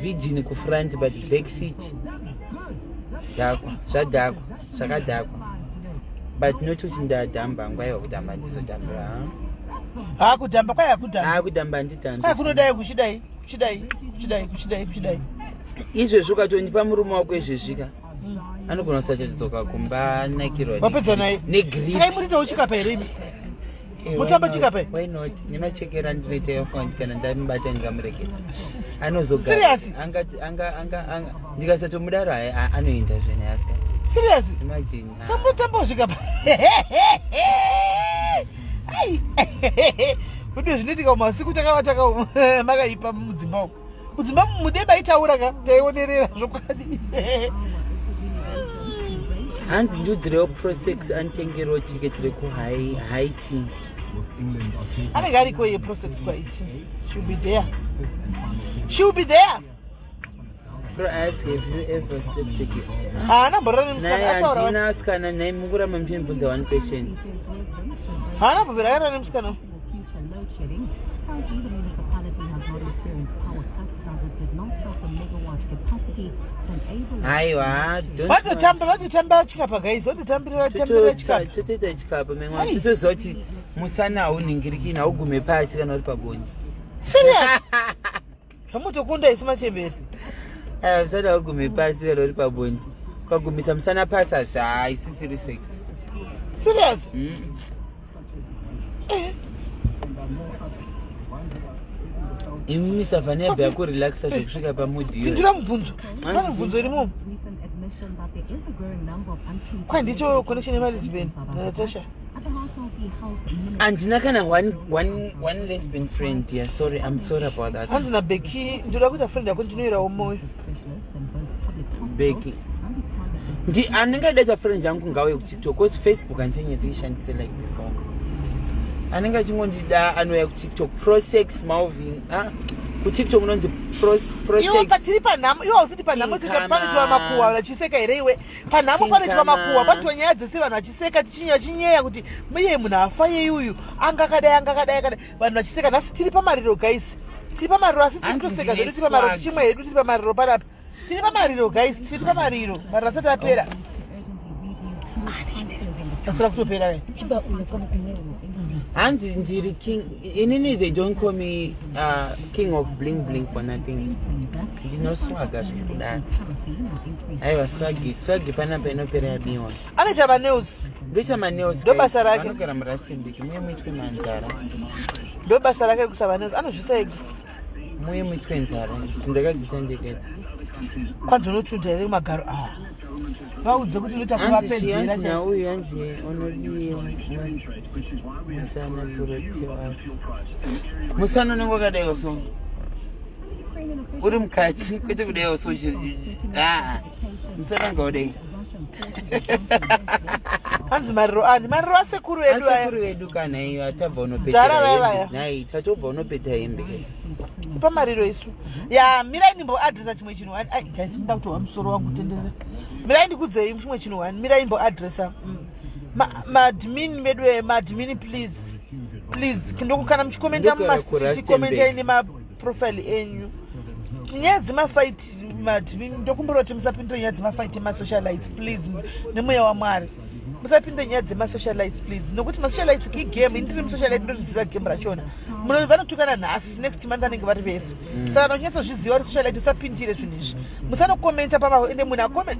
virgin kufront but back seat. Dhakwa, zvadhakwa, zvakadhakwa. But not kuti ndadhamba hangu aiwa kudhamba handizodhambira. Ha kudhamba kwaya kudhamba. Ah, kudhamba handidhambi. Kwaya kunodai kuchidai kuchidai kuchidai kuchidai kuchidai. Izvezvi ukatondipa murume wako izvezvi ka. Anogona kusatodzoka kumba anakirwa Wapedza naye. negrip. Saka imurita uchikapa here imi? Eh, Mutamba why not? chikapa? Why not? Nemachekero andinoita yofunga kuti kana ndamubata ndingamuregedza. Anozogara. Serious? Anga ndikasatomudaro hayi anoenda zvene asi. Serious? Imagine. Ah. Sambotamba uchikapa. Ai. Kudwe zvinoitika mumasiku takavata makaipa mudzimba umu. Mudzimba umu mudeba itaura ka taionerera zvokwadi. Hanzi ndiudzirewo Prosex anditengerewo tiketi rekuHaiti. Anenge ariko iye Prosex kwaiti. She'll be there. She'll be there. Pro ask have you ever slept with a girl? Haana mborora nemusikana Naye ataura wani. handina asikana naye mukuramba muchinibvunza one question. Haana mbobvira akarara nemusikana. Currently, the municipality has not experienced power cuts as it did not have the megawatt capacity to enable Haiwa, don't Vatotamba vatotamba chikapa guys. Vatotambira tambira chikapa. Totoita chikapa memwe Ai. totoziva kuti musana haunhingirikini haugume pasi kana uri pabonde. Serious? Zvamutokunda isu machembere. Aya, musana haugume pasi kana uri pabonde. Ukagumisa musana pasi hazvaisisiri sex. Serious? Imi misavhani yabva yakurelaxa zvekusvika pamudhi iyoyo. Pindura mubvunzo. Pane mubvunzo irimo. recent admission that there is a growing number of untreated Kwa ndicho connection yemalisbon naNatasha. at the heart of the health ministry. Handina kana one lesbian friend. Yeah, sorry, I'm sorry about that. Hanzi naBecky ndoda kuita friend yako ndinoirawo moyo. Specialists in both public hospitals Becky. and the private Ndi anenge adaita friend yangu ngauye kuTikTok cause Facebook handichanyatsoishandise like before. Anenge achingondida anouya kuTikTok. Prosex Malvin. Ah, KuTikTok munonzi Iwe patiri panhamo, iwe hausiti panhamo. King Kama. Panoitwa makuhwa vachiseka here iwe? Panhamo King panoitwa Kama. makuhwa, panoitwa nyaya dzese, vanhu vachiseka, tichinyeya kuti iye munhu afa yei uyu, anga akadai, anga akadai, akadai, vanhu vachiseka. Nhasi tiri pamariro, guys, tiri pamariro, asi tiri Hanzi kutoseka ndine zvedu. Tiri pamariro, swag. tichimwe hedu, tiri pamariro panapa, tiri pamariro, guys, tiri pamariro. Mariro asati apera, asira kutopera kai. Hanzi ndiri king inini. They don't call me king of bling bling for nothing. Ndinoswaga zvekudaro. Aiwa, swagi swagi panapa inopera yabiwa. Anoita manails. Ndoita manails. Ndo basa rake. Vanogara muRustenburg, muye muitwe manzara. Ndo basa rake kusa manails, anozvisa ega. Muye muitwe nzara, ndakadzisendekedza. Kwanzi unotunta here magaro aya? Vaudze kuti unoita Hanzi chi? kuvapedzera. Hanzi nauyu, hanzi unodiwa musana Proteus. Musana unenge wakadaiwo so, uri mukati, kwete kudaiwo so. Aa, musana ngaudai. Hanzi mariro ani? Mariro asekuru edu aya. Asekuru vedu kana iyo atabva. Dzara vaya vaya. Unopeta nai, tatobva unopeta hembe, guys. Pamariro isu ya. Mirai ndimboadresa chimwe chinhu one. Ai guys, nda kutohwa musoro wangu kutenderera. Mirai ndikudzei chimwe chinhu one. Mirai ndimboadresa maadmin vedu, maadmin, please, please, kana muchikomenda Ndogara mumastreet, kuRustenburg. komendai nemaprofile enyu. Nyaya dzemafight, maadmin, ndokumbira kuti musapindire nyaya dzemafight emasocialites, please. Nemweya waMwari, musapinde nyaya dzemasocialites, please, nokuti masocialites igame. Ini ndiri musocialite, ndozviziva game rachona. Muno vanotukana nhasi, next month anenge vari vese. Saka kana uchinyatsozviziva uri socialite, usapindire zvinhu izvi. Musanokomenta pama ende munhu akome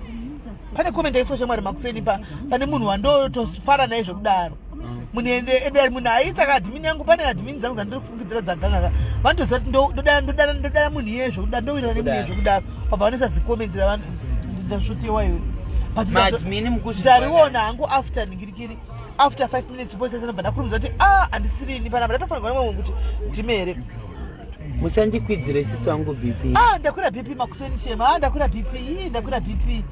pane comment yaiswa shamwari makuseni pa pane munhu wandotofara naye zvekudaro. Munhu ende munhu aita kaadmin yangu, pane admin dzangu dzandiri kufungidzira dzagangaka, vanotoziva kuti ndodana munhu iyeye zvekudaro, ndowirana nemunhu iyeye zvekudaro. Vabva vanoisa zicomment ravanhu, ndasvotewa iwe. But Maadmin mukuzvizwa. Ndariona hangu after ningirikiri, after 5 minutes posesanobva ndakurumidza kuti a handisirini panapa, ndatofanirwa nemumwe kuti ndime here. Musandikwidzire sisi wangu BP. Ah, ndakwira BP makuseni, shema. Ah, ndakwira BP. Ii, ndakwira BP,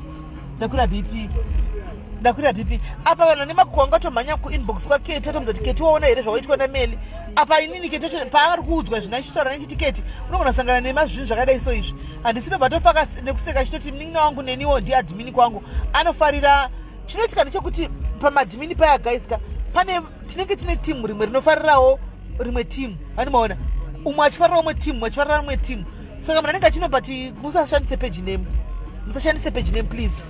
ndakwira BP, ndakwira BP. Apa vanhu vane makuhwa ngatomhanya kuinbox kwaKeti, atomudza kuti, "Keti, waona here zvawaitwa naMeli?" Apa inini Keti acho paari kuudzwa zvina achitaura nechiti, "Keti, unogona kusangana nemazvinhu zvakadai so izvi." Handisi, ndobva tofaka nekuseka achitoti munin'ina wangu neniwo ndiadmin kwangu anofarira. Chinoitika ndechekuti pamaadmin paya, guys ka, pane tinenge tine timu rimwe rinofarirawo rimwe timu, animaona umwe achifarira umwe timu, umwe achifarira umwe timu. Saka munhu anenge achinobva ti musashandise page name, musashandise page name, please.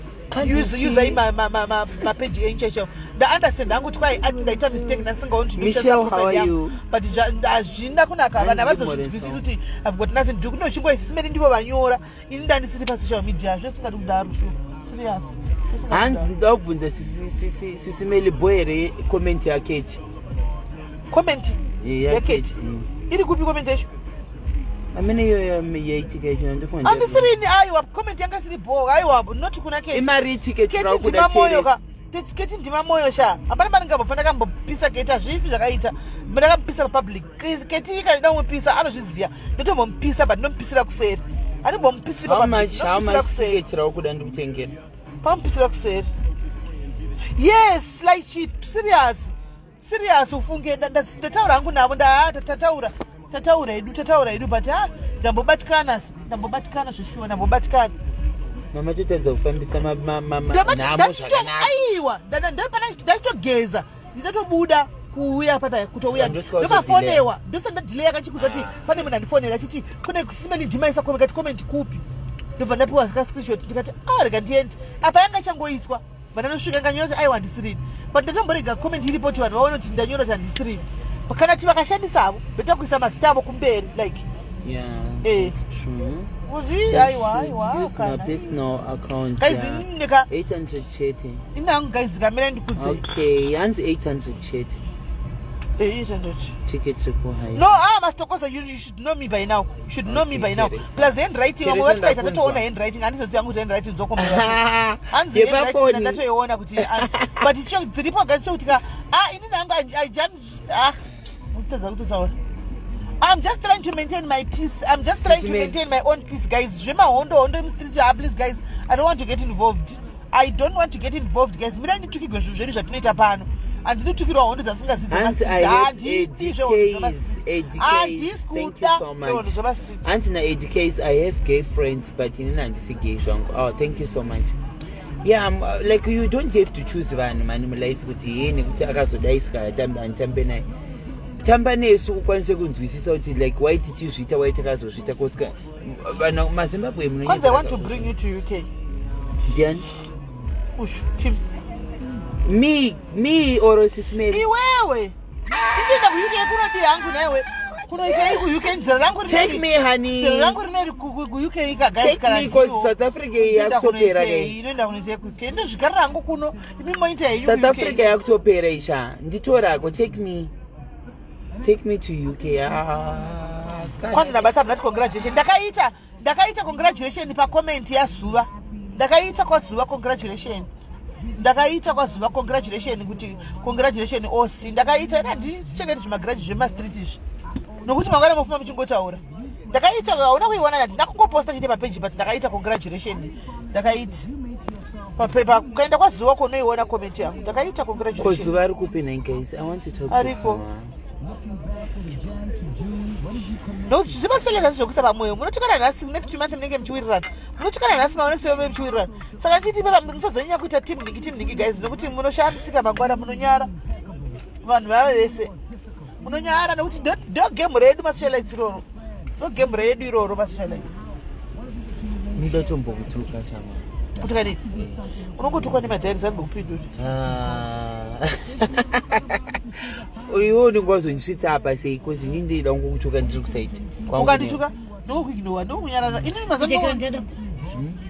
Usai mapeji enyu chaichaiwo. Ndaunderstand hangu kuti kwai ndaita mistake, ndasingaoni. Michelle, how are you? But hazvina kunaka, vanhu havazozvinzwisisi kuti I've got nothing to do. Kunochingwa isimene ndivo vanyora, ini ndandisiri pasocial media, zvesingadi kudaro, sure, serious. Hanzi ndabvunza sisimeli boy here comment yaKeti? Comment yaKeti iri kupi? Comment yacho? Amene iyo yaitika icho ndofunga. Andisirini, aiwa, comment yanga isiri bo, aiwa, not kuna Keti. Imari tiketi. Keti ndima moyo ka. Keti ndima moyo sha, hapana pandingambobva ndakambopisa Keti, hazvifi zvakaita ndakamupisa papublic. Keti ikachida kumupisa anozviziva, ndotombomupisa, but ndinomupisira kuseri, handimbomupisiri. How much, how much ticket raukuda ndikutengera? Pamupisira kuseri, yes, like chi serious, serious, ufunge ndataura hangu navo, tataura, tataura hedu, tataura hedu, but ha, ndambobatikana, ndambobatikana zveshuwa, ndambobatikana. Mama totadza kufambisa nhamo zvakanaka. Aiwa, ndachitogeza, ndinatobuda kuuya papa, kutouya ndomafonewa, ndosati ndadhileya kachikudza kuti pane munhu andifonera achiti kune simeni dhimaisa kati comment kupi, ndobva ndapiwa kascreenshot, ndikati a rega ndiende. Apa yanga ichangoiswa, bva ndanosvika nganyora kuti aiwa, handisirini, but ndatomborega comment iripo kuti vanhu vaone kuti ndanyora kuti handisirini. Kana ti vakashandisavo, better kuisa mazita avo kumberi, like. Uzi aiwa, aiwa. Personal account. Guys, nika 800 chete. Inangu, guys, kamira ndikudze. Okay, hanzi 800 chete. 800. Ticket rekuhaya. No, ah, Mastokosa, you should know me by now, you should know me by now. Plus handwriting, vamwe vati kaita ndatoona handwriting, handizoziva yangu kuti handwriting dzokomba. Hanzi handwriting ndatoiona kuti, but dziripo, guys, chokuti ka, ah, inini hangu I jam, ah, kutadza kutotaura. I'm just trying to maintain my peace. I'm just trying to maintain my own peace, guys. Zvemahondo hondo emustreet, ah, please, guys. I don't want to get involved. I don't want to get involved, guys. Mira nditukigwe zvinhu zvedu zvatinoita pano. Handidi kutukirwa hondo dzasingazivi. Hanzi I have a Handidi zvehondo DK's dzamastreet. ADK, Handisi thank you kuda so much. zvevanhu zvemastreet. Hanzi na-ADKs, I have gay friends, but inini handisi gay zvangu. Oh, thank you so much. Yeah, like, you don't have to choose vanhu mani mulife kuti ye nekuti akazodai saka handitambe naye. Tamba nesu ukwanise kunzwisisa kuti, like, why tichizviita, why takazozviita, kosika vanhu maZimbabwe. Kwanzi, I want to bring you to UK. Ndiani? Ushu Kim. Me or Sis Melly? Iwewe, ndinoenda kuUK kunodi hangu naiwe kunoitei kuUK? Zero rangu Take me, honey. Zero rangu rineri kuUK. Take me, 'cause South Africa yakutopera kai. Inoenda kunoitei kuUK? Ndozvigarira hangu kuno, imi moita henyu South kuUK. Africa yakutopera isha, nditorako. Take me, take me to UK. Ah, Kwanzi nabasa munati congratulation. Ndakaita congratulation pacomment yaZuva. Ndakaita kwaZuva congratulation, ndakaita kwaZuva congratulation kuti congratulation oc. Ndakaita ina ndichengeti zvimagraji zvemastreet izvi, nokuti mangwana mofuma muchingotaura. Ndakaita, hauna kuiona? Handina kungoposta chete papeji, but ndakaita congratulation. Ndakaita papepa, ukaenda kwaZuva konoiona comment yangu. Ndakaita congratulation. Kozuva ari kupi nai, guys? I want to talk to Ariko. Zuva. Nokuti zvimaseleka zvekuisa pamwoyo. Munotukana nhasi, next month munenge muchiwirirana. Munotukana nhasi, manext month muchiwirirana. Saka ndichiti papa, musazonyanya kuita team nhingi, team nhingi, guys, nokuti munoshamisika mangwana. Munonyara vanhu vave vese, munonyara, nokuti ndo game redu masocialites iroro, ndo game redu iroro masocialites. Ndoda tombokutuka chama. Kuti kadini? Unongotukwa nemadhairi ambokupindura. Ah. Iwe unenge wazondisvitsa apa sei? 'Cause ini ndida kungokutuka ndiri kusaiti. Ukandituka ndokuignowa, ndokunyarara. Inini mazano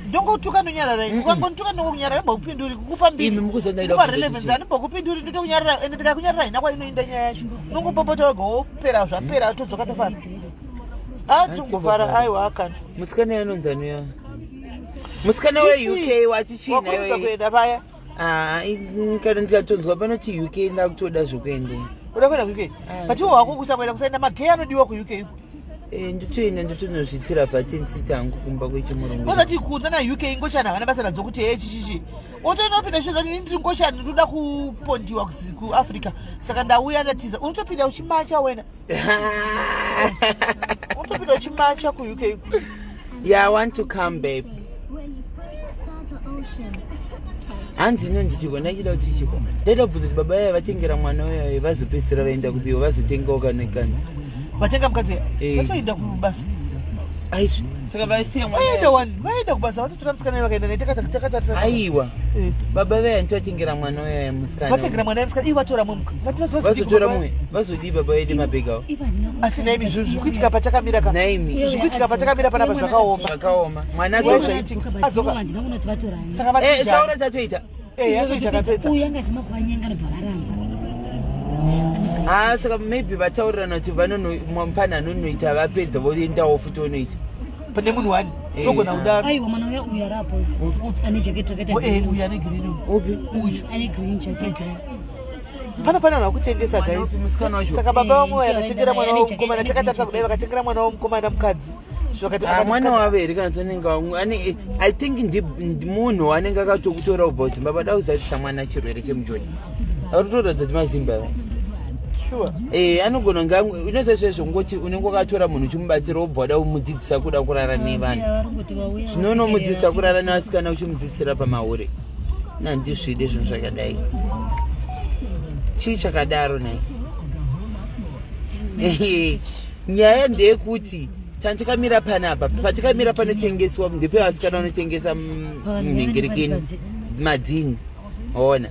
ndongotuka ndonyarara. Ukangonituka ndongokunyarara, mbokupinduri, kukupa mbiri. Imi mukuzondaida Kupa kuti relevance. ndichii? Handimbokupinduri, ndotokunyarara. Ende ndikakunyarara hina kwainoinda nyaya yacho. Unongopopota wega, wopera, zvapera, todzoka tofara. Atingofara, aiwa akana. Musikana yanonzi anuya, musikana weUK wati chii? Wakurumidza Nayo kuenda paya. Ah, kana ndikatonzwa panoti UK, ndakutoda zvokuenda. Uda kuenda kuUK? Ah. But iwo wako kusakuenda, kusaenda magei anodiwa kuUK. Eh, nditoenda, ndotonozviitira vatensi angu kumba kwechimurungu. Ozati kunda naUK ngochani havana basa nadzo kuti he chichichi. Otoenda sho zati ndiri ngochani, ndoda kupondiwa kuAfrica, saka ndauya ndatiza. Unotopinda uchimacha wena, unotopinda uchimacha kuUK. Yeah, I want to come, babe. Hanzi ino ndichiko ndachida kuti chiko ndaida kubvunza kuti baba vaya vatengera mwana uyayo, vazopedzisira vaenda kupiwa, vazotengawo kanekani? Vatenga mukadzi? Eh. Vatoenda kubasa. Aizvi saka vasiya mwana? Vaenda wani, vaenda kubasa, vatotora musikana uyo vakaenda naye. Takatarisa. Aiwa, baba vaya nditovatengera mwana uyayo musikana. Vatengera mwana musikana, ivo vatora mumwe. Vazotora mumwe, vazodii baba vedu mabhega? Asi naimi, zvinhu zviri kuitika patakamira ka. Naimi. Zviri kuitika patakamira panapa zvakaoma. Zvakaoma, mwana Iwe adzoka. zvaitika. Adzoka. Handina kunoti vatorani. Saka Eh, saura vatijani. tatoita. Eh, yatoita, kapedza. Uyu angazima kuvanyenga, nobva varamba. Ha, saka maybe vataurirana kuti mufana anonoita, vapedza voendawo futi onoita. Pane munhu wani. Eh, Togona ah. kudaro. Aiwa, mwana uya, uyu arapo ane jaketi rakaita Eh, green. uyu ane green. Upi? Uyu. Ane green jacket. Pana vanhu vakutengesa, guys. Upi musikana wacho? Saka baba Eh, vamwe ndiyo vakatengera mwana ane wavo mukomana. ane Takatarisa green kudai, vakatengera mwana wavo mukomana mukadzi. Zvakati Ah, mwana wavo here kana tonenge ane? I think munhu wanenge akatokutora kubva kuZimbabwe, ada kuzadzisa mwana chirwere chemujoni, arikutoratidza kuti maZimba. Sure. Eh, anogona kunge unoziva zvezvo ngoti unenge wakatora munhu uchimubatsira, wobva wada kumudzidzisa kuda kurara nevanhu. Uya vari kungoti vauya. Zvinonomudzidzisa kurara nevasikana, uchimudzidzisira pamahure. Nandizvide zvinhu zvakadai. Chii chakadaro nai? Nyaya ndeyekuti tandikamira panapa, patikamira panotengeswa ndepevasikana vanotengesa mhengerekeni madzini, ona.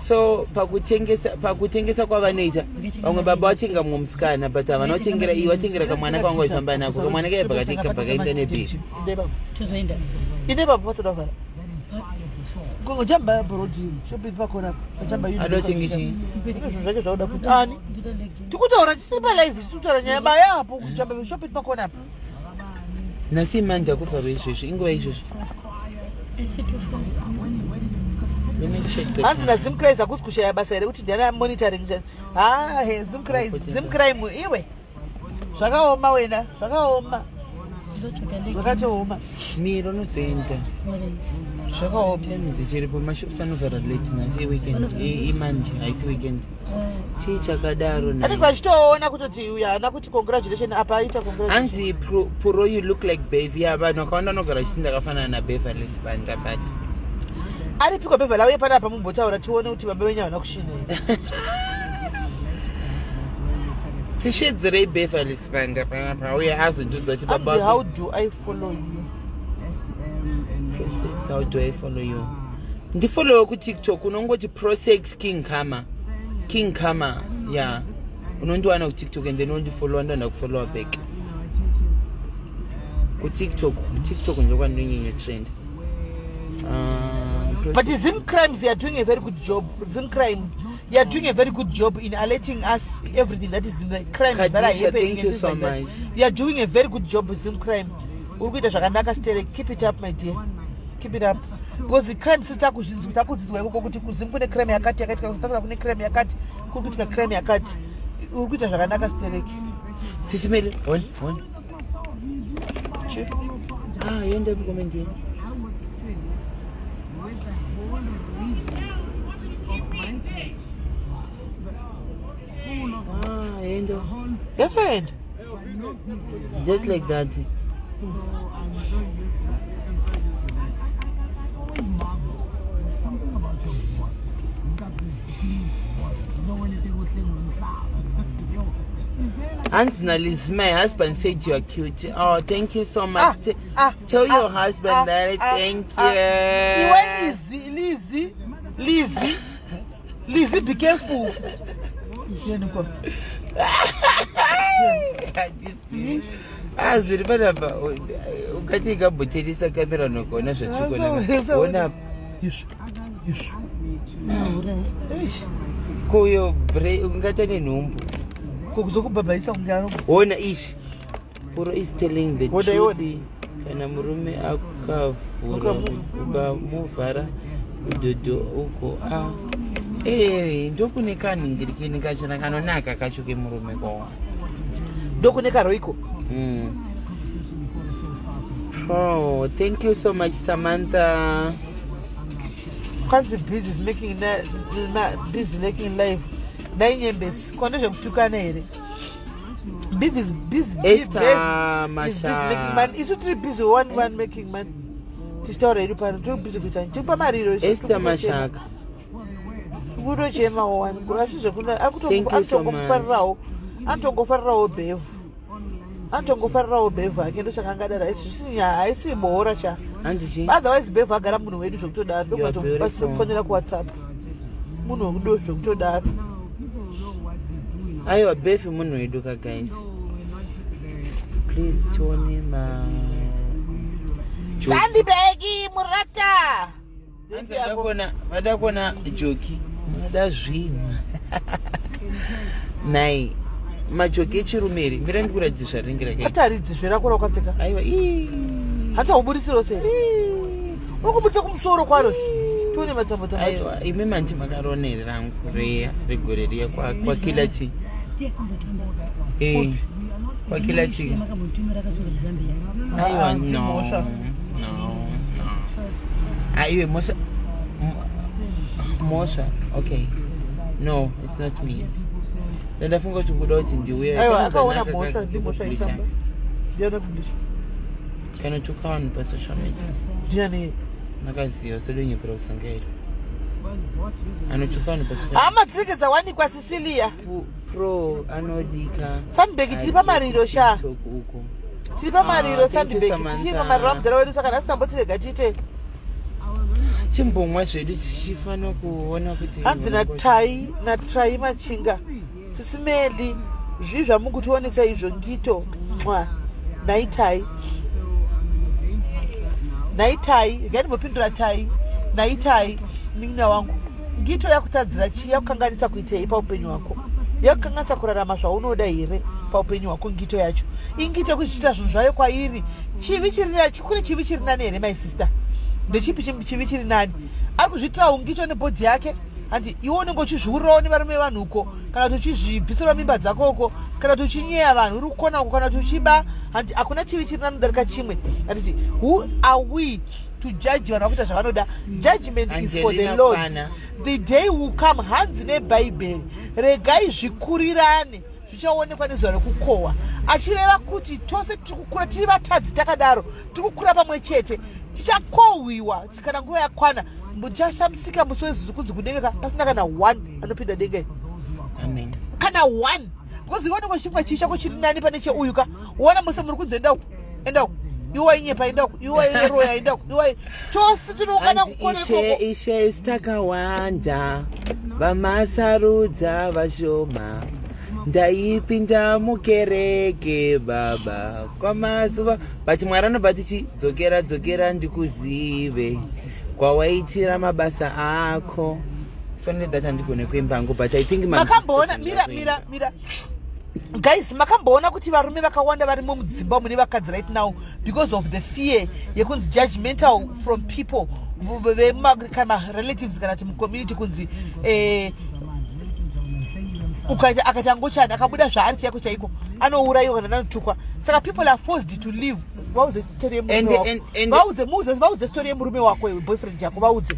So pakutengesa kwavanoita, vamwe baba vatenga mumwe musikana, but havana kutengera iyi, vatengera kamwana kavanga vachifamba nako. Kamwana kaibva kabva kaenda nebheri. Tozoenda. Ine baba pasada vhara jamba bhodhi shopping pakona jamba. Ada kutenga chii? Zvinhu zvake zvauda kuti ani tikutaura tisiri palive, tisiri kutaura nyaya baya apo kujamba shopping pakona apa. Nhasi manje akuvharwa izvezvi, inguva izvezvi. Let me check the Hanzi time. naZimcris hakusi kushaya basa here kuti ndiana monitoring? Ha he, Zimcris, Zimcrime iwe, zvakaoma wena, zvakaoma. Zvakatooma. Miro unozoenda. Zvakaoma. Time dzichiripo, mashops anovhara late nhasi, weekend, imanje haisi weekend. Chii chakadaro? Anenge Nhai? vachitoona kutoti uyu haana kuti congratulation, apa aita congratulation. Hanzi Puro, you look like Bev. Ya, vanhu vakawanda vanogara vachiti ndakafanana naBeverly Sibanda, but Aripiko Beverly? Auye panapa mumbotaura tione kuti baba venyu havana kushina here. Tishedzerei Beverly Sibanda panapa uye azondiudza kuti baba. Hanzi, how do I follow you? Prosex, how do I follow you? Ndifollowe kuTikTok, unongoti Prosex King Kama, King Kama. Ya, unondiwana kuTikTok and then undifollowa, ndoenda kufollowa back kuTikTok. KuTikTok ndokwandinonyanya trend. But Zim Crimes, you are doing a very good job. Zim Crime, you are doing a very good job in alerting us everything that is in the crimes that are Khadisha, happening thank and you things so like that. much. You are doing a very good job, Zim Crime. Uri kuita zvakanaka sterek. Keep it up, my dear, keep it up, because the crime sisi takuzvinzwa, takudzidzwa ikoko kuti kuZim kune crime yakati yakaitika, kuSouth Africa kune crime yakati, kuri kuitika crime yakati. Uri kuita zvakanaka sterek. Sisimele one one. Ah, yenda comment yenu. Ah, yenda. Yatoenda. Just like that. Something about your voice. You got this deep voice. You know when you think with Hanzi naLiz, my husband said you are cute. Oh, thank you so much. Ah, ah, Tell your ah, husband ah, that ah, thank ah. you. Iwe Lizi, Lizi, Lizi, Lizi, be careful. Ndiani kwa? Ah, zviri panapa, ungati ikabhoterisa kamera nokuona Ah, zvatirikuona. Izvo, izvo. Eish, Kuyo ungati ane nhumbu. ko kuzokubhabhaisa kunge ano. Ona ishi, Puro is telling the Ona, truth. iona. Kana murume akavhura, ukamuvhara udhodho uko, a ee, ndokune kanhingirikini kachona kanonaka kacho kemurume kwawa. Ndokune karoiko. Oh, thank you so much, Samantha. Kwanzi busy is making busy making life nainyembesi kwane zvekutukana here? Beef is busy. Esther Bev is busy making Masha. money. Isu tiri busy one one making money, tichitaura hedu pano tiri busy kuita tikupa mariro isu, Esther tiri kutochema. Mashaka. Kutochemawo wani asi zvekuna Thank you so much. anotongofarirawo, anotongofarirawo bhevhu, anotongofarirawo bhevhu ake, ndosaka angadaro. Haisi bohora cha. Hanzi chii? Otherwise bhevhu agara munhu wedu zvekutodaro. You are beautiful. Ndokubatosifonera kuWhatsApp munhu wekudo zvekutodaro. Aiwa, Befi munhu wedu ka. Guys, please tione ma Sandibeki murata. Hanzi vada kuona joki, vada zvinhu nai majoki echirume here? Mira ndikuratidze zvarinenge rakaita. Ataridzi zverako rakapfeka. Aiwa, ii. Hata ubudisiro sei uri kubudisa kumusoro kwaro tione matambo-tambo. Aiwa, imi manje makarona here rangu reya regore riya kwakilati? Eh, kwakilati. Aiwa. Ah, No. ndimhosva. No, no. Aiwe, mhosva, mhosva. Okay, no, it's not me. Ndandafunga kuti kuda kuti ndiuye. Aiwa, akaona mhosva, ndimhosva itamba ndiana kubudisa. Kana tuka vanhu pasocial media. Ndiani? Nakaziva sedonyepera kusangaira anotuka vanhu pasocial. Hama dzinenge dzawanikwa, Cecilia. Pro anodika. Sandbag, tiri pamariro sha. TikTok uko. Tiri pamariro. Ah, thank you, Sandbag, Samantha. tichiri pamariro amudhara wedu, saka nhasi tambotirega tiite. Timbomwa zvedu tichifanira kuona kuti Hanzi natai natrai machinga sisimeli zvii zvamukutionesa izvo ngito mwa naitai naitai ngatimbopindura tai naitai munin'ina wangu. Ngito yakutadzira chii? Yakukanganisa kuitei paupenyu hwako? Yakukanganisa kurarama zvaunoda here paupenyu hwako? Ngito yacho ingito kuzviita zvinhu zvayo kwairi chivi chiri kune chivi chiri nani here, my sister? Ndechipi chivi chiri nani? Ari kuzviitira ungito nebhodhi yake. Handi iwe unenge uchizviurirawo nevarume vevanhu uko, kana kuti uchizvibvisirawo mimba dzako uko, kana kuti uchinyeya vanhu uri kukona uko, kana kuti uchiba. Handi hakuna chivi chiri nanodarika chimwe. Handiti who are we to judge vanhu vakuita zvavanoda? Judgment is for the Angelina Lord. Kwana. The day will come. Hanzi neBhaibheri, regai zvikurirane, zvichaonekwa nezuva rekukohwa, achireva kuti tose tiri kukura tiri vatadzi. Takadaro tiri kukura pamwe chete, tichakohwiwa kana nguva yakwana. Muchashamisika musi wezuzu kunzi kudenga pasina kana one anopinda denga iyi. Amen. Kana one, because iwe unenge uchifunga chii chako chiri nani pane cheuyu ka. Uona mose muri kunzi, enda uku, enda uku, iwe wainyepa, enda uku, iwe wairoya, enda uku, iwe tose tinoungana Hanzi kukona ishe ikoko. Ishe, takawanda, vamasarudza vashoma. Ndaipinda mukereke, baba, kwamazuva, but Mwari anobva tichi dzokera, dzokera ndikuzive kwawaitira mabasa ako. So nedata ndigone kuimba hangu, but I think Makamboona, mira, mira, mira, guys, makamboona kuti varume vakawanda varimo mudzimba mune vakadzi right now because of the fear yekunzi judgmental from people kana relatives kana kuti mucommunity, kunzi ukaita akaita ngochani, akabuda zvaari chaiko chaiko, anourayiwa kana anotukwa. Saka people are forced to live. Vauze story yemurume wako. Vauze, muudze, vauze story yemurume wako iwe, boyfriend yako, vaudze.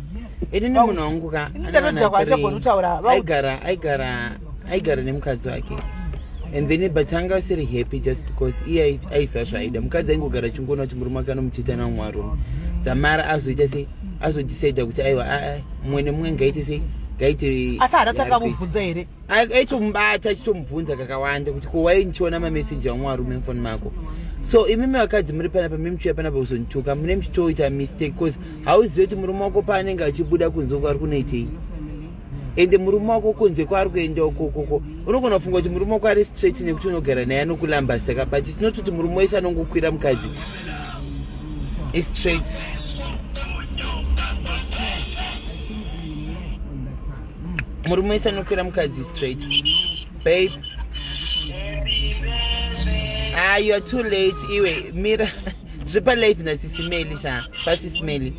Inini munhu wangu ka Ini ndanodhakwa, achagona kutaura. Vaudze. Aigara nemukadzi wake and then, but anga asiri happy just because iye aiziva zvaaida. Mukadzi aingogara achingoona kuti murume wake anomuchita namumwe varume. Dzamara azoita sei, azodecida kuti aiwa, mumwe nemumwe ngaite sei, ngaite. Asi haana tanga yaari kuita. mubvunza here? Aitomubata achitomubvunza kakawanda kuti ko wai ndichiona mameseji amwe varume mufoni mako? So imimi vakadzi muri panapa, mimi muchiuya panapa kuzondituka, mune muchitoita mistake, because hauzivi kuti murume wako paanenge achibuda kunze uko ari kunoitei. Ende murume wako kunze kwaari kuenda ukokoko, unogona kufunga kuti murume wako ari straight nekuti unogara naye anokulamba, saka, but it's not kuti murume wese anongokwira mukadzi is straight. Murume wese anokwira mukadzi straight. Babe, ah, you are too late. Iwe mira, zvipa live nasisimeli sha, pasisimeli.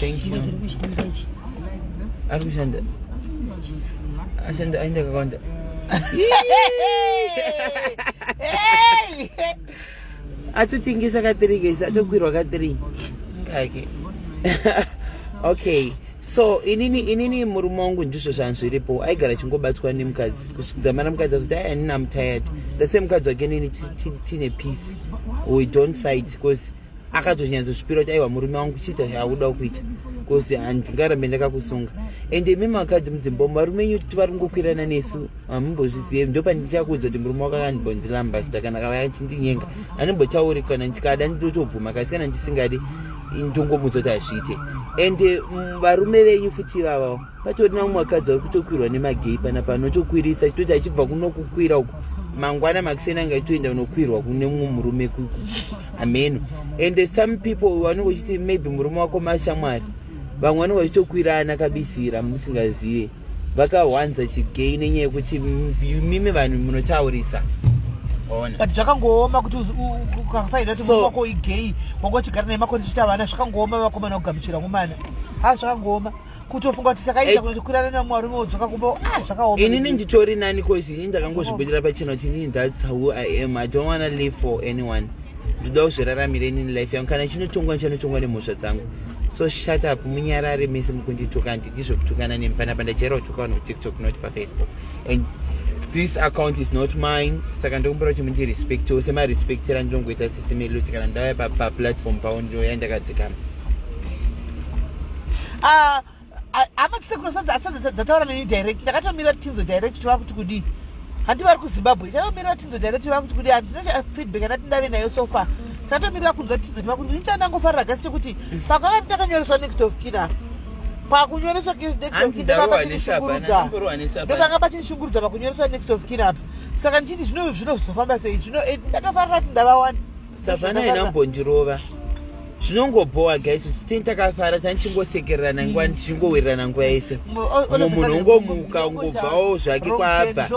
Thank you. Ari kushanda, ashanda, aenda kakawanda. Hey! Atotengesa ka3 kesi, atokwirwa ka3 ngake. Okay, so inini murume wangu ndizvo zvanzviripo. Aigara achingobatwa nemukadzi kusvikira mukadzi azoti, ai, anini am tired. That's why mukadzi wake nini tine peace. We don't fight because akatozvinyatsozvipira kuti aiwa, murume wangu, chiita zvauda kuita because handingarambe ndakakusunga. Ende imi makadzi mudzimba, varume enyu vari kungokwirana nesu, hamumbozvizive. Ndopandichakuudza kuti murume wako akandibondilamba sita kana akauya achindinyenga, anombotauri. Kana ndikada ndotobvuma, kasi kana ndisingadi ndongomudza kuti hazviite. Ende varume venyu futi ivavawo, patori namumwe vakadzi vari kutokwirwa nemagei panapa, anotokwirisa chitoti achibva kunokukwira uku, mangwana makuseni anga achitoenda kunokwirwa kune mumwe murume hameno. And some people vanenge uchiti maybe murume wako mashamwari, vamwe vanenge vachitokwirana kabisira musingazive, vakahwanza chigei nenyaya yekuti mimi vanhu munotaurisa. Ona. But zvakangooma kuti ukafaina kuti murume wako igei, wanga uchigara naye makore tichiita vana. Zvakangooma vakomana kugamuchira ngomana. Ha, zvakangooma kutofunga kuti sakaita kunotokwirana namwarume wodzoka kumba. Ah, zvakaoma. Inini nditori nani, cause inini ndakangozvibudira pachena kuti inini, that's who I am. I don't wanna live for anyone. Ndoda kuzviraramira inini life yangu. Kana chinotongwa, ndichanotongwa nemhosva dzangu. So shut up, munyarare mese mukundituka. Handidi zvekutukana nemi panapa. Ndajaira kutuka vanhu kuTikTok, not paFacebook, and this account is not mine. Saka ndokumbira kuti mundirespectewo semarespectera ndinongoita sisimeloti. Kana ndauya paplatform pavo, ndinoya ndakadzikama. Ah, ah, hama dzisekuru asadza dzataura neni direct. Ndakatomira tinzo direct tova kuti kudii. Handi vari kuZimbabwe, takamirira tinzo direct tova kuti kudii. Handina feedback andati ndave nayo so far. Takatomirira kunzwa tinzo tiva kuti nichandangofarira gasi chekuti pakanga ndakanyoreswa next of kin apa, pakunyoreswa next of Hanzi kin ndarohwa ndopanga neshabhana, pachinishungurudza. ndamborohwa neshabhana. Ndopanga pachinishungurudza pakunyoreswa next of kin apa. Saka ndichiti zvino zvinozofamba sei zvino? Ndatofarira kuti ndavawana. Savhana inambondirova. Zvinongobhowa guys, kuti tini takafara, tanichingosekererana nguva, tichingowirirana nguva yese. Mumwe munhu ungomuka, ungobvawo zvake kwaabva,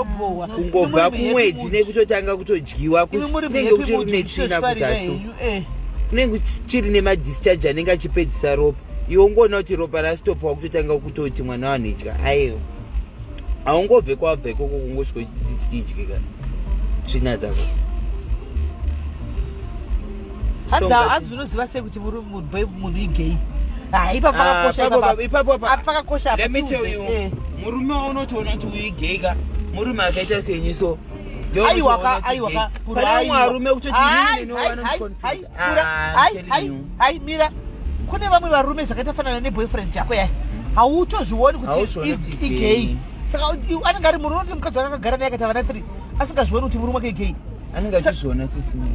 kungobva kumwedzi nekutotanga kutodyiwa, kunenge kuchiri netsvina kuzasi, kunenge kuchiri nemadischarge anenge achipedzisa ropa. Iwe ungoona kuti ropa rastopa, wakutotanga kutoti mwana wanhu idya. Aiwa, haungobve kwabva ikoko kungosvika uchitidye kana tsvina dzako. Hanzi hanzi unoziva sei kuti munhu igay? Ha, ipapo pakakosha. Ipapo. Apa pakakosha apa. Let me tell tiudze. you, murume waunotoona kuti uyu igay ka, murume akaita senyu so. Aiwa ka, aiwa ka. Pane vamwe varume kutoti inini Hai, hai, hai, hai, mira. Kune vamwe varume zvakaita fanana neboyfriend yako yai, hautozvioni kuti Hauzvioni kuti igay. igay. Saka anenge ari murume, unoti mukadzi wake akagara naye akaita vana 3, asingazvioni kuti murume wake igay. Anenge achizviona sisini.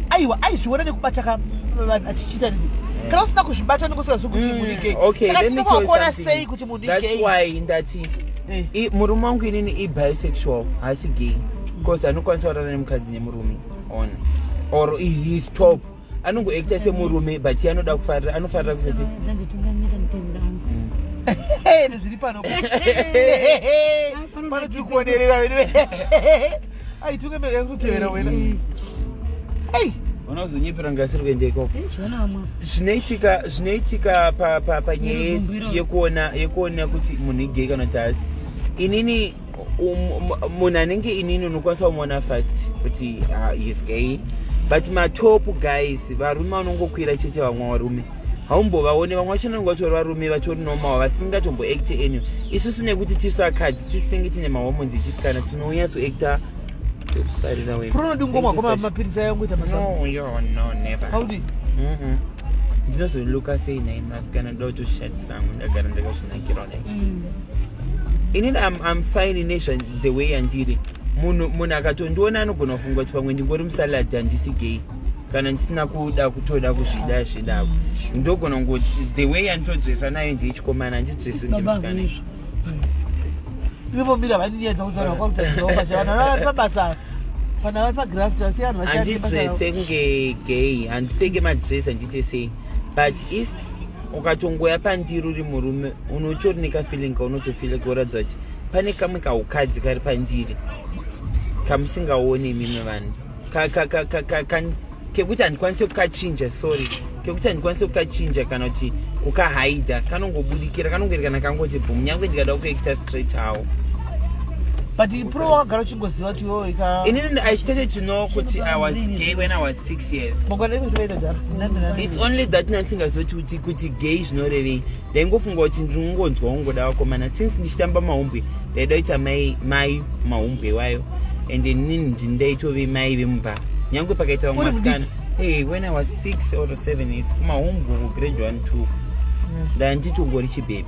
Aiwa, aizviona nekubata ka vanhu achichiita rizi. Kana usina kuzvibata, unenge usingazvi kuti munhu igay. Saka tinofanira kuona sei kuti munhu That's igay? why ndati murume wangu inini ibisexual, haasi gay, because anokwanisa kurara nemukadzi nemurume ona, or is top, anongoacta semurume, but iye anoda kufarira, anofarira kuita sei? Dzanditungamira mutevera angu. Zviri pano pano, tiri kuonerera wedu. Aitungamira kutevera wena, ei. Unozonyepera ngasiri kuenda ikoko. Zviona vamwe. Zvinoitika panyaya Yerugumbiro. yekuona kuti munhu igay kana kuti haasi. Inini munhu anenge inini unokwanisa kumuona fast kuti is gay, but matop guys, varume vanongokwira chete. Vamwe varume haumbovaone, vamwe vacho vanonge vatori varume vatori normal, vasingatomboacte anyway. Isusu nekuti tisu akadzi, tisu tinenge tine mahormones echisikana, tinonyatsoacta tokufarira wena. Purunodingomwa koma mapirisi ayangoita masa. No, yo, no, never. Haudi? Ndinozoluka sei nai masikana? Ndoda kutoshandisa hangu, ndagara ndakazvinakira kudai. Inini I'm fine nezva the way yandiri. Munhu akatondiona anogona kufunga kuti pamwe ndingori musalad, handisi gay, kana ndisina kuda kutoda kuzvida zvidako. Ndogona kungoti the way yanditodresa nayo ndeyechikomana, handidzvesi kunge Baba. musikana. Izvo. Ivomira vaninyedza kutaura kwakutarizwa vanhu vari pabasa kana vari pagraft, asi vanhu Handidrese kunge gay, handipfeke madress, handiite sei, but if ukatongoya pandiri uri murume, unotori nekafeeling kaunotofila kuratidza kuti pane kamwe kaukadzi kari pandiri kamusingaoni imimi vanhu, kekuti handikwanisi kukachinja, sorry, kekuti handikwanisi kukachinja kana kuti kukahaidha. Kanongobudikira, kanongoerekana kangoti bhum, nyange ndikada kuacta straight hawo. But pro wakagara uchingoziva kuti iwewe ka? Inini I started to know kuti I was gay when I was 6 years. Mangwana iko zvinoita dharo. It's only that ndandisingazoti kuti gay zvinorevei. Ndaingofunga kuti ndinongonzwa kungoda vakomana. Since ndichitamba mahumbwe, ndaida kuita mai mahumbwe wayo, and inini ndini ndaitove mai vemumba, nyange pakaita vamwe Uri vasikana. Hey, when I was 6 or 7 years, kumahumbwe kugrade 1 2, ndanditongori chibhebhi,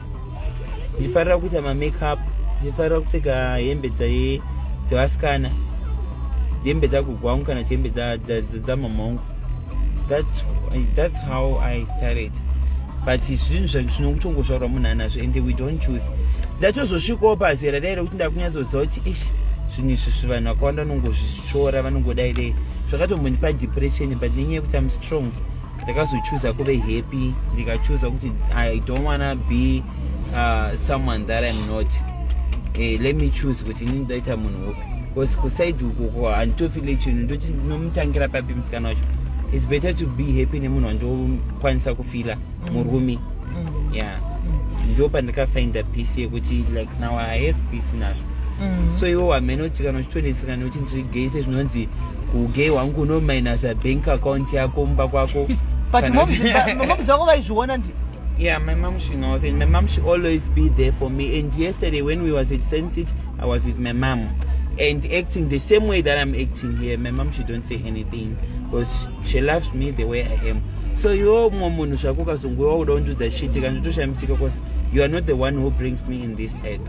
ndifarira kuita mamakeup, ndifarira kupfeka hembe dzevasikana, hembe dzagogo wangu kana kuti hembe dzamama wangu. That's how I started, but zvinhu zvinongotongozvarwa munhu anazvo, and we don't choose. Ndatozosvikawo pazera dai rekuti ndakunyatsoziva kuti ish, zvinhu izvi vanhu vakawanda vanongozvishora, vanongodai dai, zvakatombondipa depression, but nenyaya yekuti I'm strong, ndakazochuza kuve happy, ndikachuza kuti I don't wanna be someone that I'm not. Let me choose kuti inini ndaita munhu upi, because kuside ukoko handitofile chinhu, ndoti ndinomutangira papi musikana wacho? It's better to be happy nemunhu wandokwanisa kufila, murume. Yeah, ndo pandakafinda peace yekuti like now I have peace nazvo. So iwo wamene kuti kana uchitonetseka nekuti ndiri gay, sezvinonzi kugay hwangu unomainasa bank account yako mumba kwako. But moms vako vaizviona ndi? Yeah, my mom, she knows, and my mom, she always be there for me. And yesterday when we was at Sensit, I was with my mom and acting the same way that I'm acting here. My mom, she don't say anything because she loves me the way I am. So iwo mumwe munhu zvako ukazongowa kuda kundiudza shit, kana ndotoshamisika, because you are not the one who brings me in this earth.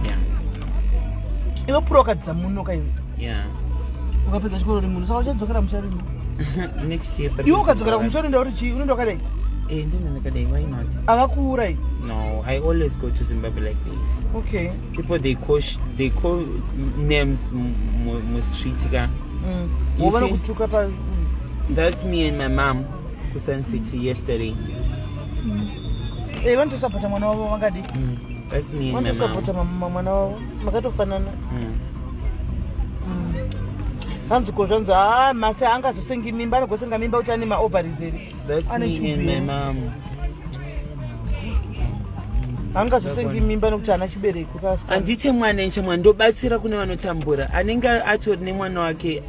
Yeah. Iwe puro wakadzidza muno kaiwe? Yeah. Ukapedza chikoro uri munhu, saka uchadzokera musha rini? Next year. Iwe ukadzokera kumusha unoenda uri chii? Unoenda wakadai? Eh, ndinoenda ndakadai, why not? Avakuurai? No, I always go to Zimbabwe like this. Okay. People, they call names mustreet ka. You Wovana see? kutuka pa. That's me and my mom kuSun City yesterday. Eh, vanotosapota mwana wavo vangadi. That's me and my mom. Vanotosapota mwana wavo, makatofanana. Hanzi ko zvanzi ha masi angazosengi mimba, anogosenga mimba kuti ane maovaries here? That's Ane me and tube my here. mom. Angazosengi mimba nekuti haana chibereko kasikana. Handite mwana inche mwana, ndobatsira kune vanotambura. Anenge atori nemwana wake,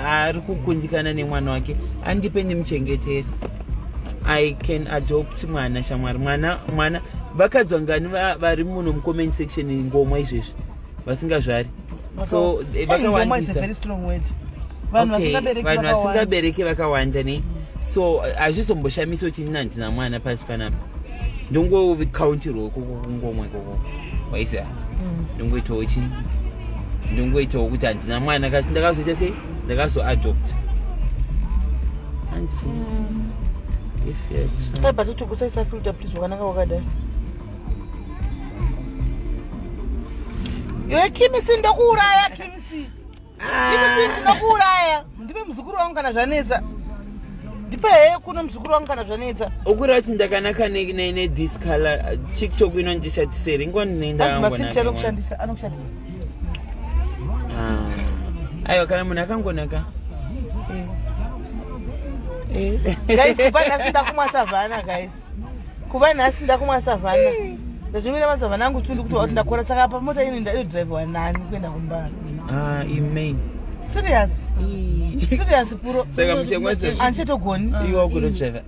ari kukundikana nemwana wake, andipe ndimuchengetere. I can adopt mwana, shamwari. Mwana, mwana vakadzi vangani vari muno mucomment section ngomwa izvezvi vasingazvari? So Hey, ngoma is a vakawandisa. very strong word. Vanhu Okay, vasingabereki vanhu vakawanda. vasingabereki vakawanda ne. So hazvizomboshamisi kuti ini handina mwana pasi panapa. Ndongokauntirwa ikoko kungomwa ikoko, waiziva? Ndongoitawo chi, ndongoitawo kuti handina mwana, kasi ndakazoita sei? Ndakazoadopt. Hanzi if you're Hey, but usaisa filter please, wakanaka wakadai. Iwe Kimisi, ndokuuraya Kimisi. Kimisi, ndinokuuraya. Ndipe muzukuru wangu kana zvanetsa. Ndipe heye kuno muzukuru wangu kana zvanetsa. Ukureva kuti ndakanaka nethis color? TikTok inondishatiseri. Hanzi mafilter anokushandisa, anokushandisa. Aiwa, kana munhu akangonaka. Guys, kuva nhasi ndakumwa Savana, guys. Kuva nhasi ndakumwa Savana. Ndazvimira maSavana angu tundi kuti wati ndakora, saka apa mota ino inodhiraivhiwa nani kuenda kumba? Ah, imaid. Serious. Serious puro. Saka muchengwa. Handichatogoni. Iwe wakuno-driver,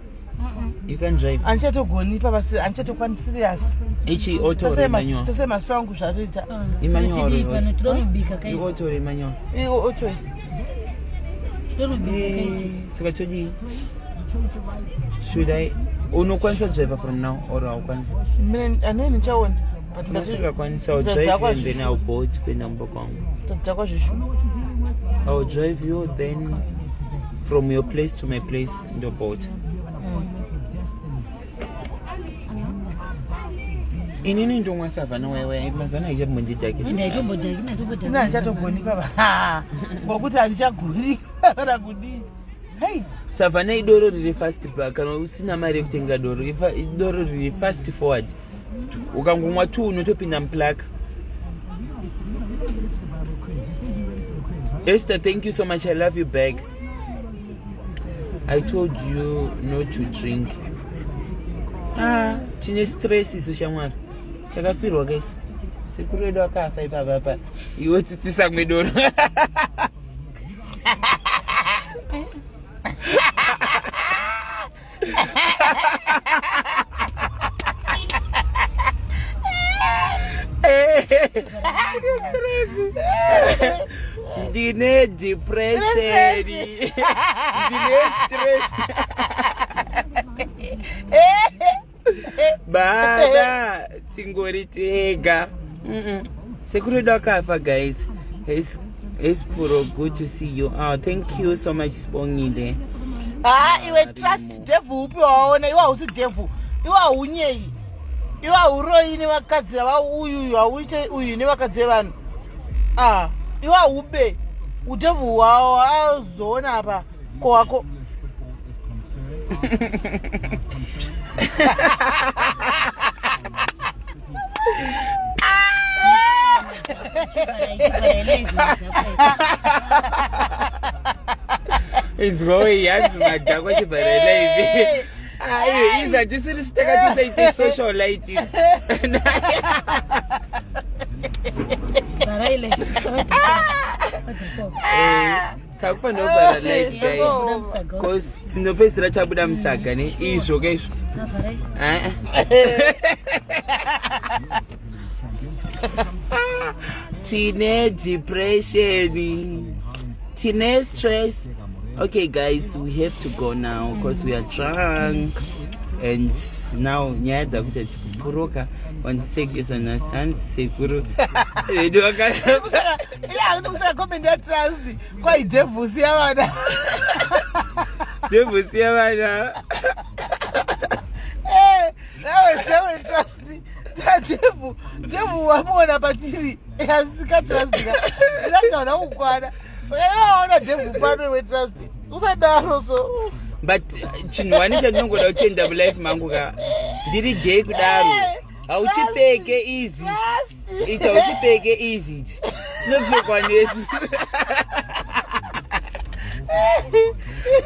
you can drive. Handichatogoni pabasi, handichatokwanisi, serious. Ichi auto or manual? Tose maso angu zvatoita. Imanual or Pano tinonobika kaisi. auto or manual? Iwo otoi. Tinonobika kaisi. Saka todii? Should I, unokwanisa driver from now or haukwanisi? Anee ndichaona. But Usingakwanisa, I'll drive Ndadhakwa you and then zvishu. I'll bolt kuenda kumba kwangu. Ndadhakwa zvishu. I'll drive you, then from your place to my place ndobolt. Inini ndomwa Savana waiwai, mazuva ano haichambondidhaki. Ndaitombodhaki, Ina ndaitombodhaki. handichatogoni papa, ngokuti handichagoni kana kudii, hei. Savana idoro riri fast kana usina mari yekutenga doro. Idoro riri fast forward, ukangomwa two unotopinda muplaka. Esther, thank you so much. I love you back. I told you not to drink. Ah, tine stress isu, shamwari. Takafirwa guys, sekuru edu akafa ipapapa, iwe tsitsisamwe doro. Ndine depression, ndine stress, baba, tingori tega. Sekuru edu akafa guys. Espuro, good to see you. Oh, thank you so much, Sibongile. Ha, iwe Trust, devil upi waona iwe? Hausi devil iwe, haunyeyi iwe, hauroyi nevakadzi ava, uyuyu hauite uyu nevakadzi vevanhu. A, iwe haube udevil hwao azoona apa kowako. Inzwa yanzi madhakwa, chibhara live. Aiwe, izi hatisiri takatisaite social light. Bharai live. Takufanira kubhara live guys, Takubuda musaga. cause tinopedzisira tabuda musaga ne izvo kaizvo. Avharai. Ah. Tine depression, tine stress. Okay guys, we have to go now because we are drunk and now nyaya dzakuita tichipuroka wandisekesa nhasi. Hanzi sekuru vedu Ile hakuti kusaka comment yaTrust kwaidevil, siya vana. Devil, siya vana. Nawe Trust, tadevil, devil wamuona patiri asika Trust ka ilazaona kukwana, saka iwaona devil pano. Iwe Trust, usadaro so. But chinhu wani chandinongoda kutenda mulife mangu ka, ndiri gay kudaro, hauchipfeke easy. Trust. Ichi hauchipfeke easy, ichi inopfekwa nesi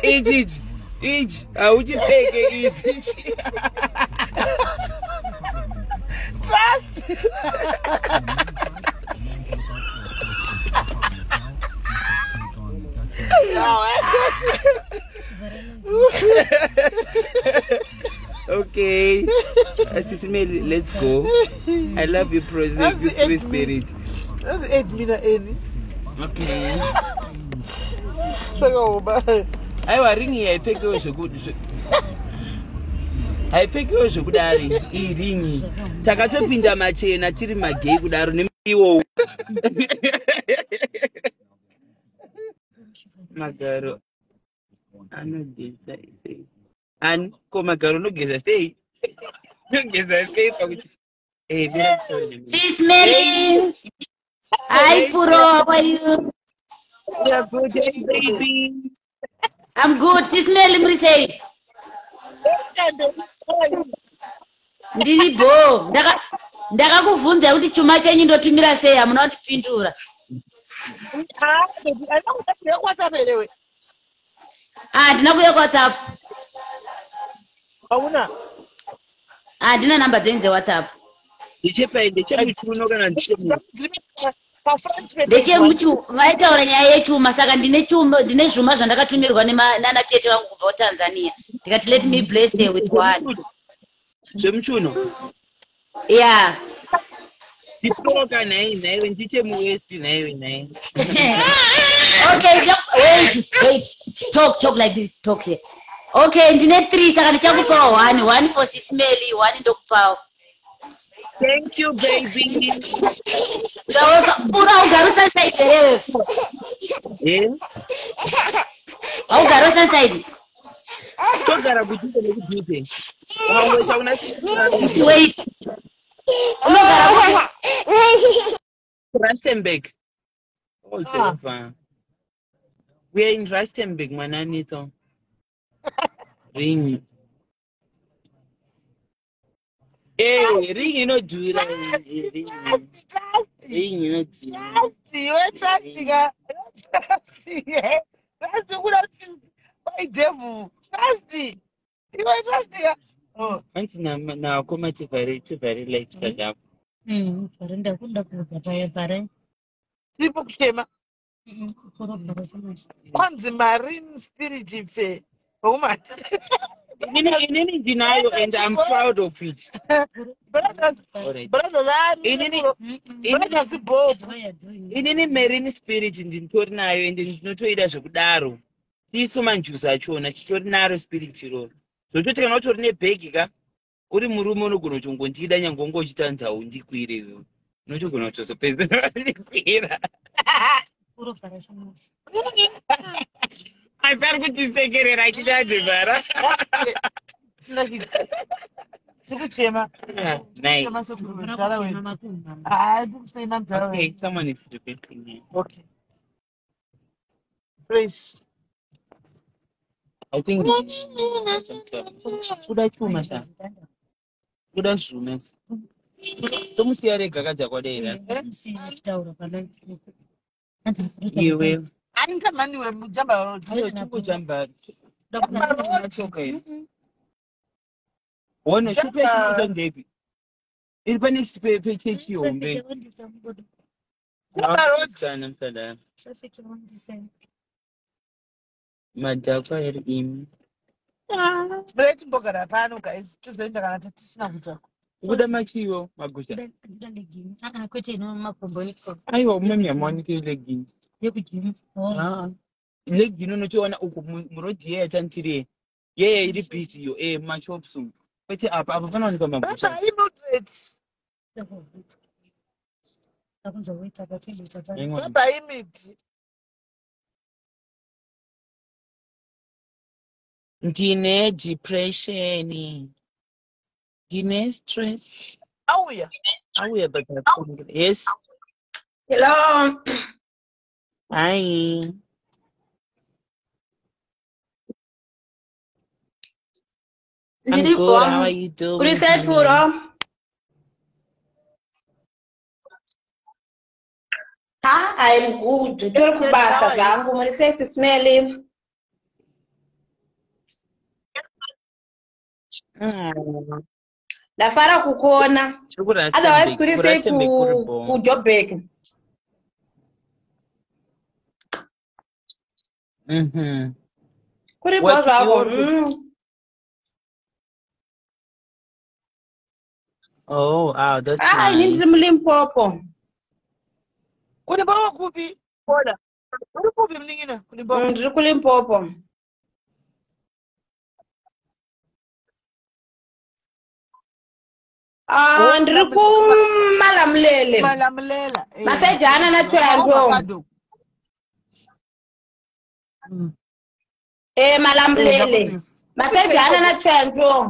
ichi. Ichi, ichi hauchipfeke easy ichi. Trust. Okay. Sis Melly, let's go. I love you, Pro. That's You the free admin. spirit. That's admin eni. Okay. Zvakaoma. Aiwa, ringi iyi haipfekiwo haipfekiwo zvekudari iyi ringi. Takatopinda machena tiri magei kudaro nemiiwo. Magaro anogeza sei? Ani ko magaro unogeza sei? Unogeza sei pakuti eh mira kutaura. Sis Melly. Hi, Puro. How are you? We are good, hey, baby. I'm good. Sis Melly, muri sei? Ndiri bho. Ndakakubvunza kuti chuma chenyu ndotumira sei, hamuna kundipindura. Ah, baby, andina kusatumira kuWhatsApp here we? Ah, handina kuuya kuWhatsApp. Hauna. Handina namba dzenyu dzeWhatsApp. Ndichepai ndechemuchiuno kana ndechemu Pafront page. Ndechemuchu vaitaura nyaya yechuma, saka ndine chuma, ndine zvuma zvandakatumirwa nana tete vangu kubva kuTanzania. Ndikati let me bless her with one. Zvemuchuno. Yeah. Nditoka nhai nhaiwe ndichemuwest nhaiwe nhai. Okay, wait, wait. Talk, talk like this, talk here. Okay, ndine 3, saka ndichakupawo 1, 1 for Sis Melly, 1 ndokupawo. Thank you, baby. Ura ugari usanside here? Eh? Haugari usanside? Togara kudhuze nekudhuze. Ukangoita kuna Wait. Unogara Rustenburg. Oh, Jehovah. We are in Rustenburg, mwananito. Ring. Eh, ring inodhura. Ring. Trust. Ring inodhura. Trust, iwe trust ka. Trust. Eh. Trust ukuda kuti why devil. Trust. Iwe trust ka. Oh. Hanzi nakoma tivhare tivhare light kadako. Vhare ndakuda kuudza paya vhare. Tiripo kuchema. Kwanzi marine spirit fe. Woman. Inini ndinayo and I'm proud of it. Brothers, Alright. brothers, ah, brothers Bob. Inini marine spirit ndinitori nayo ende ndinotoida zvekudaro. Tisu manjuzu achona chitori naro spirit iroro. Zvototi kana utori nebhegi ka uri murume unogona kutongondida nyange unge uchitanza undikwire iwewe. Unotogona kutozopedzera wandikwira. Asi ari kutisekerera achiti adzivhara. Sikuchema. Nai. Chema sekuru mudhara wedu. Ah, ndikusema mudhara Okay, wedu. someone is requesting me. Okay. Fresh. I think kuda chuma sha. Kuda zvume. Tomusiya rega kadhakwa dera. Iwe. Aita maniwe mujamba road. Ayo tungojamba. Jamba road. Toka here. One shopu yachinoita ndepi? Iri panext pechechi hombe. Jamba road. Kana musadaro. Madhakwa eri imi. Mira timbogara pano guys. Tizoenda kana tisina kutsvaka. Ukuda machiwo magusha. Kwete inomakomboni. Aiwa umwe yamawanike legging. Yekugym. Ah. Legging unotoona uku murodhi yeye yatandiri yeye iri busy iyo eh mashops umu. Kwete apa apa panowanikwa magusha. Baba imudret. Baba imiti. Ndine depression. Ndine stress. Auya. Auya but yes. Hello. Hi. I'm Ndiri good. How are bom. you doing? Uri sei Puro? Ha, I'm good. Tori kubasa zvangu. Muri sei Sis Melly? Ndafara kukuona. Tiri Otherwise kuRustenburg, kuri sei kuRustenburg kuri bho. kuJoburg? Kuri bho What zvako. iwe uri ku Oh, ah, that's Ah, ini ndiri nice. muLimpopo. Kulimpopo kupi? Kona. Uri kupi munin'ina? Kulimpopo. Ndiri kuLimpopo. Ah, Oh, ndiri kuMalamulele. Malamulela. Eh. Masejana na Thohoyandou. Avocado. Eh, Eh, Malamulele. ndakuziva. Masejana na Thohoyandou.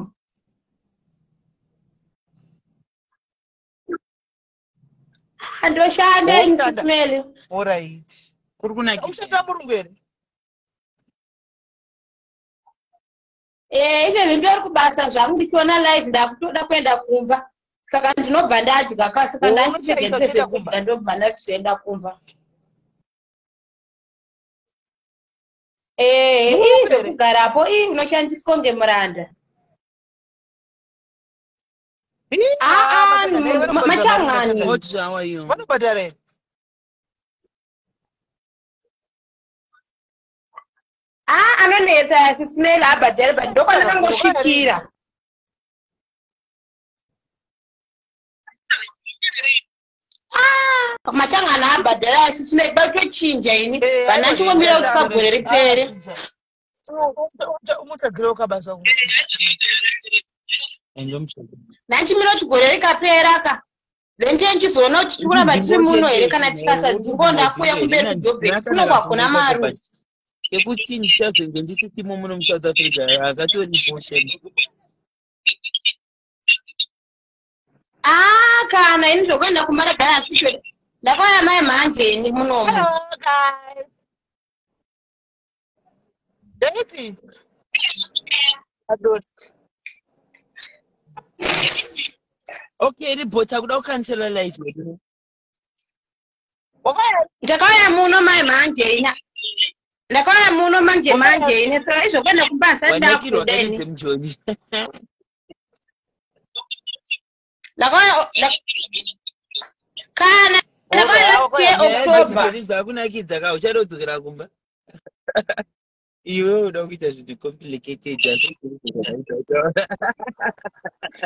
Ah, ndoshanda ini Woshanda. Sis Melly. Alright. Kuri kunakidza. Ushandira murungu here? Eh, izvezvi ndori kubasa zvangu ndichiona live ndakutoda kuenda kumba. Saka ndinobva ndadya ka saka Oh, ndandichitege unochaisa uchienda ndezvekudya kumba. ndobva ndachizoenda kumba. Eh, Murungu ii here? zvekugarapo ii unoshandiswa kunge muranda. Ii, Ah, ah, ah, machangani vanobhadhara mari machangani. machangani. What, how are you? Vanobhadhara here? Ah, anonetsa Sis Melly abhadhari but Vanobhadhara ndokwandakangosvikira. Ah, machangani abhadhara Sis Melly batochinja ini. Eh, Vana aiwa chingomira kuti chinja. kagore Ah, ripere. chinja. Umutsvagirewo kabasa uko. Ndomutsvaga. Ndanchimira kuti gore rikapera ka. Then tichizoona kuti tikuramba tiri muno here kana tikasadzingwa ndakuya kumberi kuJoburg kuno kwakuna mari. Yekuti ndichazenge ndisisimo muno muSouth Africa akatoripo shame. Ah, kana ini zvokuenda kumaragara asisho. Ndakauya mai mhanje ini munomu. Hello guys. Ndeipi? Adot. Okay, ribhota kuda kukansela live yedu. Wakaya Ndakauya muno mai mhanje ini. Ndakauya muno manje wakaya manje ini saka izvokuenda kumba handisati Wanakirwa ndakuda kani ini. dzemujoni. Ndakauya kana ndakauya Alright, last wakaya year Nyaya October. dzemujoni dzakunakidza ka uchadodzokera kumba. Iwe uda kuita zvinhu complicated hazvizviri.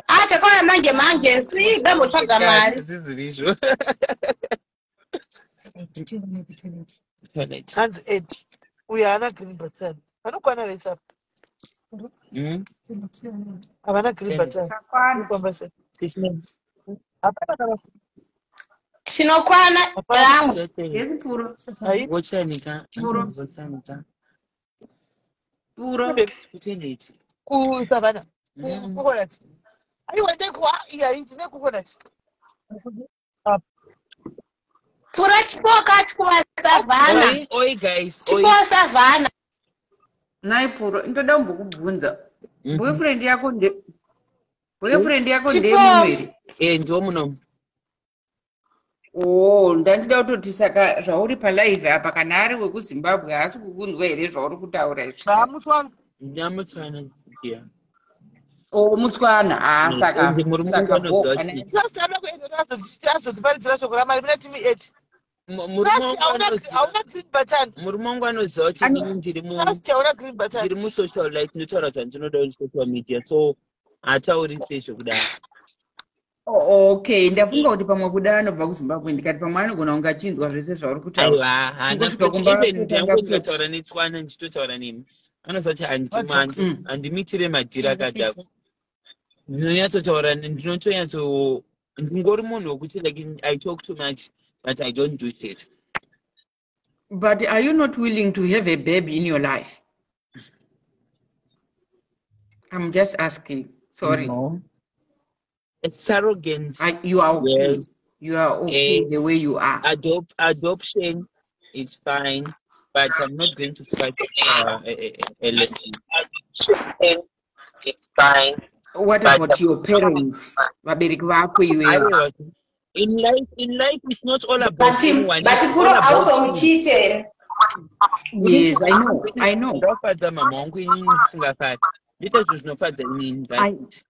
Ah, takauya manje manje swi dambotsvaga mari. Zvizirizvo. Toilet. Hanzi 8. Uyu haana green button. Vanokwana vese apa. Havana green Toilet. button. Takwana. Kufamba sei? Tisina. Hapana kana Tinokwana hapana. yangu. Toilet. Yes, puro. Hai. Vochanika. Puro. Vochanika. Puro. Baby. Kutoilet. Kusavana. Kucoconut. Aiwa ndekuwa iya ndine coconut. Ah, Pura chipoka chikuva savhana. Oi, oi guys, oi. Chipoka savhana. Nhai Puro, ndoda kumbokubvunza. Boyfriend yako nde boyfriend yako Chipo. ndeyemuno here? Eh, ndiwo munomu. Oh, ndandida kutoti saka zvauri palive apa kana ari wekuZimbabwe haasi kukunzwa here zvauri kutaura izvi? Zvamutswana. Ndamutswana. Yeah. Oh, mutswana. Ah, saka Ende murume wangu saka bo anoziva kana kuti Trust anoda kuenda azotiparidzira shoko raMwari mina timi 8. murume Trust wangu hauna anoziva hauna green button. murume wangu anoziva kuti ano inini ndiri mu Trust hauna green button. ndiri musocial life ndinotaura zvandinoda on social media so haatauri sezvokudaro. Oh, okay, ndafunga kuti pamwe kuda anobva kuZimbabwe ndikati pamwe anogona kunge achinzwa zvese zvauri kutaura. Aiwa haana Kungosvika kutoti kumba even kutanga ndangu kutoti ndikataura netswana ndichitotaura nemi anoziva kuti Wadzoka. handimitire madhiri akadhakwa. Ndinonyatsotaura ndinotonyatso ndingori munhu wekuti like I talk too much but I don't do shit. But are you not willing to have a baby in your life? I'm just asking. Sorry. No. It's arrogant. You are okay. Yes. You are okay Eh, the way you are. Adoption is fine, but I'm not going to fight a lesson. It's fine, What but about your parents? Vabereki vako iwewe. aiwa. In life, it's not all about But anyone. but It's all Puro about you. hauzomuchite here. Yes, I know. I know. Ndofadza mama wangu inini ndisingafari. Ndoita zvinhu zvinofadza inini. I That's it.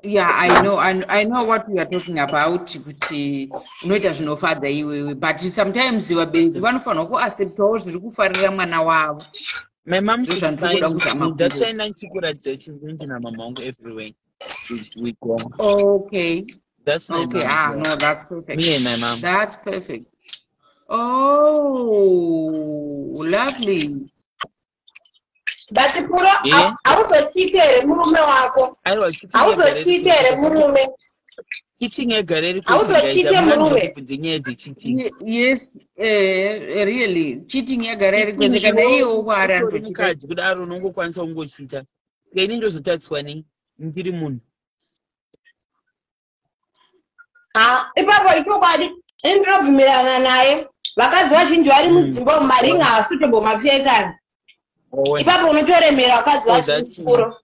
Yeah, I know, I know what we are talking about, kuti unoita zvinofadza iwewe, but sometimes vabereki vanofanirwa kuacceptawo zviri kufarira mwana wavo. My mom Ndozvo should zvandiri kuda find kuzama me. That's kuita. why nanchikuratidza kuti ndina mama wangu everywhere we go. Okay. That's my Okay. mom. Ah, Yeah. no, that's perfect. Me and my mom. That's perfect. Oh, lovely. But Puro, Yeah. hauzochite here murume wako? Aiwa, cheating yagara iri Hauzochite here kwese. murume? Cheating yagara iri kwese, guys. Hauzochite Hamuna murume? ndokubvunze nyaya dzecheating. Yes, really, cheating yagara iri kwese. Cheating, Kana iwe iyewo kwaari utori anotochita. mukadzi kudaro unongokwanisa kungochita. Saka ini ndozotariswa nei ndiri munhu? Ha, ipapo ichokwadi, ini ndinobvumirana naye. Vakadzi vazhinji vari mudzimba umu, maringi haasi kutombomapfeka. Owe. Ipapo unotoremera vakadzi Oh, vazhinji, that's me. Puro.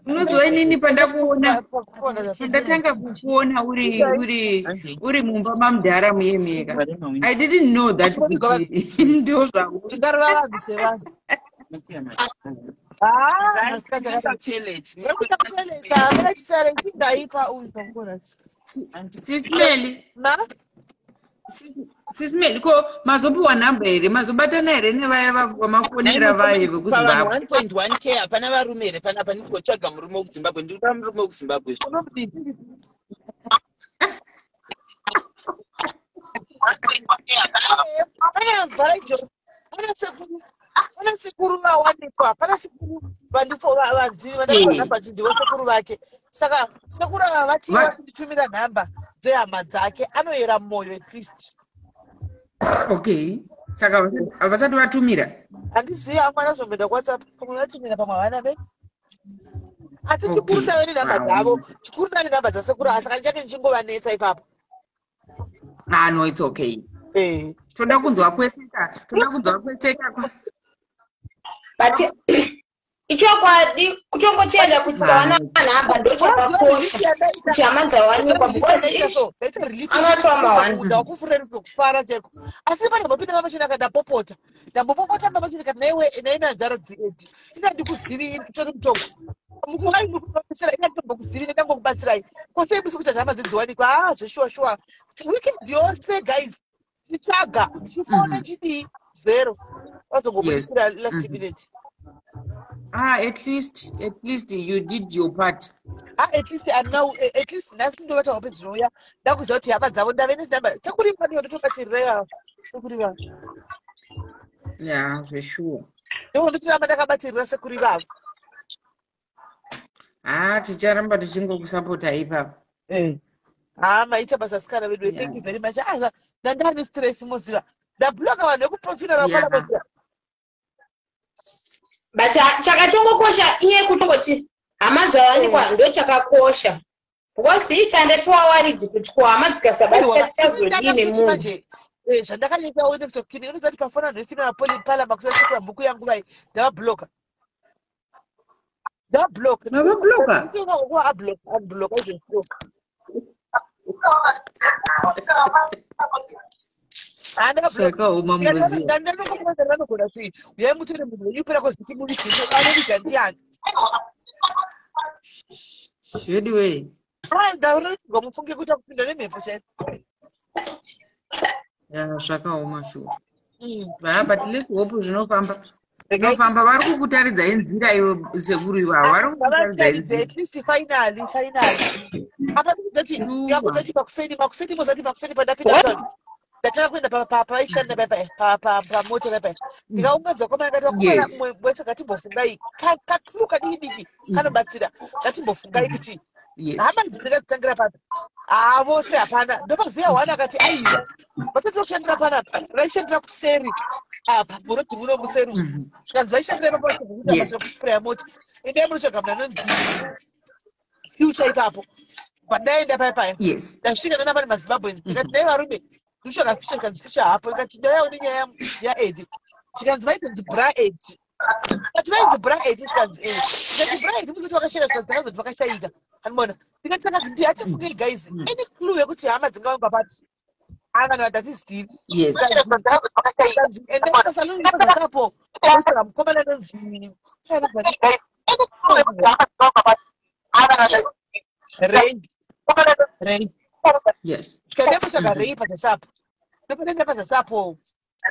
Unoziva, inini pandakuona, pandatanga kukuona uri uri Anzi, uri mumba mamudhara muyemeka, vare mawindi. I didn't know that kuti ndo zvako. Tingarova vanhu sevanhu. Ah, Guys, masikati ndiri kutoilet. Vari kuenda kutoilet, hamuna chisare chingaipa uyu pangona. Sismeli. Ma? Sismeli, ko mazopiwa nhamba here? Mazobatana here nevaya vamafonera vaye Pavanhu vekuZimbabwe? 1.1K, hapana varume here panapa? Ndiri kutsvaga murume wekuZimbabwe. Ndiri kuda murume wekuZimbabwe. Unomudii? Pane mvara, pane sekuru, pane sekuru vawanikwa, pane sekuru vandifo vanzi vandapiwa nhamba dzi, ndivo sekuru vake. Saka sekuru ava vati vakunditumira nhamba dzehama dzake, anoyera mwoyo at least. Okay, saka havasati vatumira? Handizivi, amwe anazomboenda kuWhatsApp, pamwe vatumira, pamwe havana be, asi chikuru ndave nenhamba dzavo, chikuru ndave nenhamba dzasekuru ava, saka ndichange ndichingovanetsa ipapo. Ah, no, it's okay. Toda kunzwa kweseka, toda kunzwa kweseka. But ichokwadi, kutongotienda kuti tawana nhamba ndochakakosha, kuti hama dzawanikwa, because angatwa mawani. Ndakufurira kufara chaiko, asi pane mbopinda mamachini aka, ndapopota, ndambopopota mamachini kati naiwe nainanzvara dziedi, ina ndikuzivi, tori mutongo mukuai mukubatsira, ina nditombokuzivi, ndangokubatsirai kosei musi kuti hama dzidziwanikwa. Ah, zveshuwa shuwa, weekend yose, guys, tichitsvaga, ndichifona, chidii, zero, vazongobudisira last minute. Ah, at least you did your part. Ah, at least I'm now, at least nhasi ndovata hope dzinouya, ndakuziva kuti hama dzavo ndave nezinhamba sekuriva, ndivo ndotobatsirira ivavo sekuriva. Ya, zveshuwa. Ndivo ndotoramba ndakabatsirira sekuri ivavo. Ah, ticharamba tichingokusapota ipapo. Ha, maita basa, sikana vedu. Thank you very much. Ah, ndandane stress, moziva ndabhuloka vanhu vekuprofina rapana, moziva. But chakatongokosha iye kutongoti hama dzawanikwa, ndo chakakosha, because ichandatiwa waridhi kuti ko hama dzikasabatika tichazodii nemunhu? Manje zvandakaita next of kin, unoziva kuti pafona vanhu vefuneral parlour makusasukura bhuku yangu, vai ndavabhuloka, ndavabhuloka. Mavabhuloka? Abhuloka izvozvo. Zvakaoma, munoziva. Vanogona kuti uyai mutore munhu wenyu pera kwevhiki, muvigire, anoviga ndiani? Zvediwei. Ndaroigwa, mufunge kuita kupinda nemhepo chaiko. Ya, zvakaoma shuwa. Ah, but let's hope zvinofamba, zvinofamba. Vari kukutaridzai nzira ivo sekuru ivavo, vari kukutaridzai Ngavataridze nzira. at least, finally, finally. Apa ndikuzoti ndakuzoti makuseni, makuseni, mozati makuseni pandapinda town, ndatanga kuenda pavaishanda pamota paipai, ndikaunganidza kwamai, akati vakomana, mumwe wese, ngatimbofungai kakuru kadiki diki kanobatsira, ngatimbofungai kuti hama idzi ndingadzitangira papi? Haa, vose hapana. Ndopaziya one akati aiwa, vasati vakushandira panapa, vaishandira kuseri apa murodhi muno museri umu. Zvikanzi vaishandira ipapo vakuita basa rekuspraya mota, endai munotsvaga munhu anonzi Future ipapo. Pandaenda paya paya, ndasvika ndana pane maZimbabweans, ndikati dai varume, ndikutsvaga Future. Ndikanzi Future hapo. Ndikati ndauyawo nenyaya yaEdi. Zvikanzi vaitonzi Bra Edi. Kati vainzi Bra Edi? Zvikanzi e. Ndikati Bra Edi musati wakashayika? Zvikanzi takazoti vakashayika, andimona. Ndikati saka ndi atifungei, guys, any clue yekuti hama dzingawanikwa papi? Ha, vanhu vatatizivi. Endai pasaluni pazasapo, ndotsvaga mukomana anonzi Rei. Rei. Yes. Tikaenda kutsvaga rei pazasapo. Ndopanoenda pazasapo.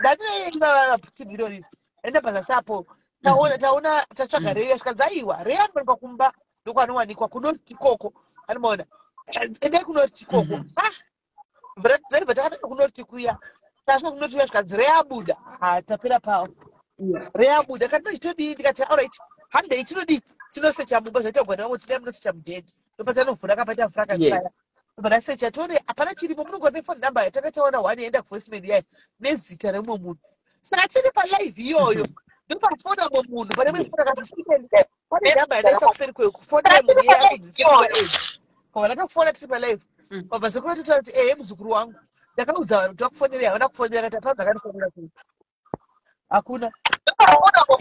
Ndandinoenda irori. Enda pazasapo. Taona taona tatsvaga rei zvikanzi aiwa. Rei anowanikwa kumba ndokwanowanikwa kunoti ikoko. Anomaona. Endai kunoti ikoko. Ah! Bva takatanga kunoti kuya. Tasvika kunoti kuya zvikanzi rei abuda. Ah, tapera pawo. Rei abuda. Kati machitodii ndikati alright. Handei tinodii? Tinosecha mumba zvaitagwa nevamwe tinodai munosecha mudheni. Ndopatannovhura kapata mvura Yes. kakaya. Ndobva tione hapana chiripo munongori nefoni number yatanga taona one yaenda kuvoicemail yayo nezita remumwe munhu. Saka tiri palive iyoyo ndopafona mumwe munhu pane mumwe foni akati "Simeni, pane nhamba yandaisa kuseri kwekufonera munhu iye akudzidzisa age. Kwabva ndatofona tiri palive. Kwabva sekuru atotaura kuti ehe muzukuru wangu ndakaudza vanhu kuti vakufonerei havana kufonera kati hapana ndakandifonera kuno. Hakuna.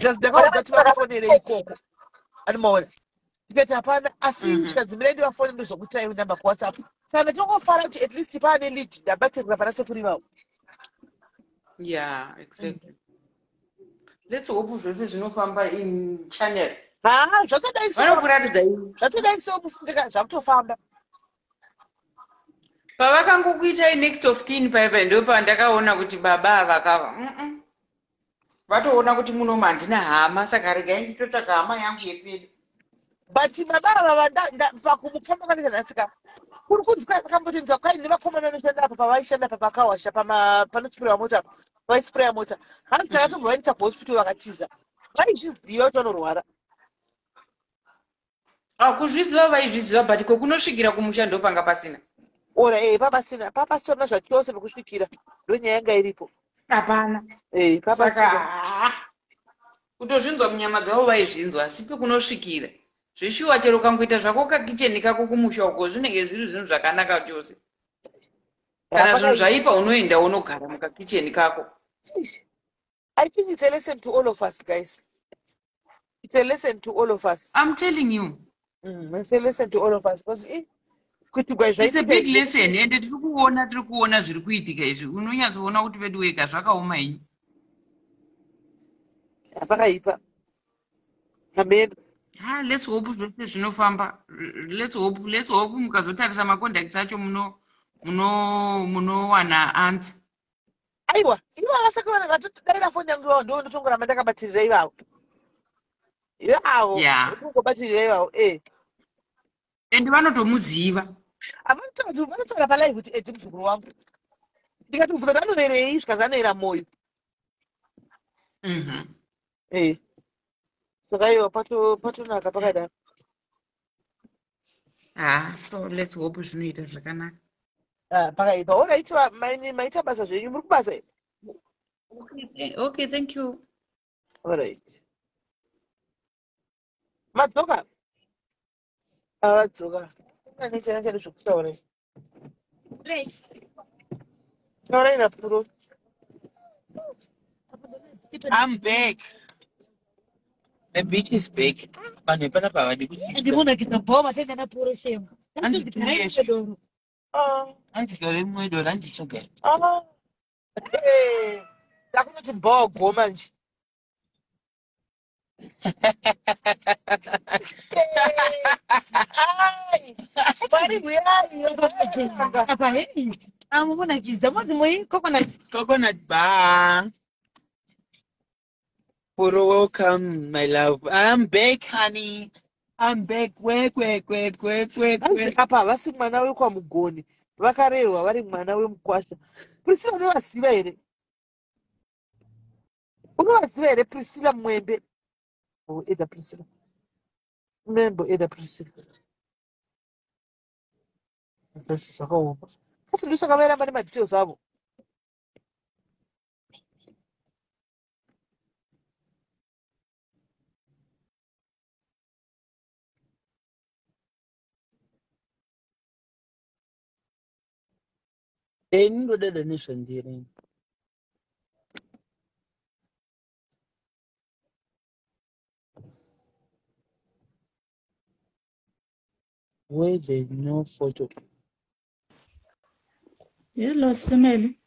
Just ndakaudza kuti vakufonerei ikoko. Anomaona. Ndikati hapana asi zvikanzi mirai ndivafone ndozokuitirai namba kuWhatsApp. Saka ndatingofara kuti at least paane lead ndabatirira pana sekuru ivavo. Yeah, exactly. Let's hope zvose zvinofamba in channel. Haa zvatodai so Vanokuratidza iwe. zvatodai so mufungika zvakutofamba. Pavakangokuitai next of kin paipai ndopandakaona kuti baba ava kava. Vatoona kuti munomu handina hama saka regai nditotsvaga hama yangu yepedo. But baba ava pakumufamba kwanoita nhasi ka kuri kunzi kwai vakambotinzwa kwai nevakomana vanoshanda apa pavaishanda apa pakawasha panosprewa mota apa vaispreya mota hanzi takatombovaendesa kuhospital vakatiza vaizviziva kuti vanorwara. Ah, kuzviziva vaizviziva but kokunosvikira kumusha ndopanga pasina. Ora papasina papasitorina zvachose pekusvikira ndonyaya yanga iripo. Hapana. Saka Papasina. kutozvinzwa munyama dzavo vaizvinzwa asi pekunosvikira. Zveshuwa chero ukangoita zvako kakicheni kako kumusha uko zvinenge zviri zvinhu zvakanaka chose. Kana zvinhu zvaipa unoenda unogara mukakicheni kako. I think it's a lesson to all of us, guys. It's a lesson to all of us. I'm telling you. It's a lesson to all of us because kuti gwai It's a zvaitika big izvi. lesson ende tiri kuona zviri kuitika izvi. Unonyatsoona kuti vedu wega zvakaoma henyu. Pakaipa. Amen. Ha, let's hope zvose zvinofamba. Let's hope mukazotarisa macontacts acho munowana answer. Aiwa, ivo vasati vana vatodaira foni yangu ivavo ndo ndotongoramba ndakabatirira ivavo. Ivavo, ndotongobatirira ivavo. Ende vanotomuziva. Vanotaura palive kuti Edi muzukuru wangu. Ndikati mubvunza kuti anoverei zvikanzi anoera moyo. Saka iwa patonaka pakadaro. Ah, so let's hope zvinoita zvakanaka. Ah, pakaipa. Alright, maita basa zvenyu muri kubasa here? Okay, thank you. Alright. Madzoka? Ah, vadzoka. Ane chani zvekutaura. Taurai napuro. I'm back. The beach is back. Vanhu vepanapa havadi kutyisa. Ndimonakisa bhoma tenda napuro shema. Hanzi tiuye. Doro. Ah. Hanzi gore rimwe doro handichogara. Ah. Takunoti mbogo manje. Ai, Mwari huyai. Apa hei. Amunakidza modzi moi coconut. Coconut bar. Puro, welcome, my love. I'm back, honey. I'm back. Work, work, work, work, work, Hanzi work. apa havasi mwana wekwaMugoni vakarerwa vari mwana wemukwasha. Priscilla unovaziva here? Unovaziva here Priscilla Mwembe? Oh, Eda Priscilla. Membo Eda Priscilla. Zvacho zvakaoma. Kasi ndosaka vairamba nemadetails avo. Ini ndodada nezvandiri. Where there no photo. Hello, Simeli.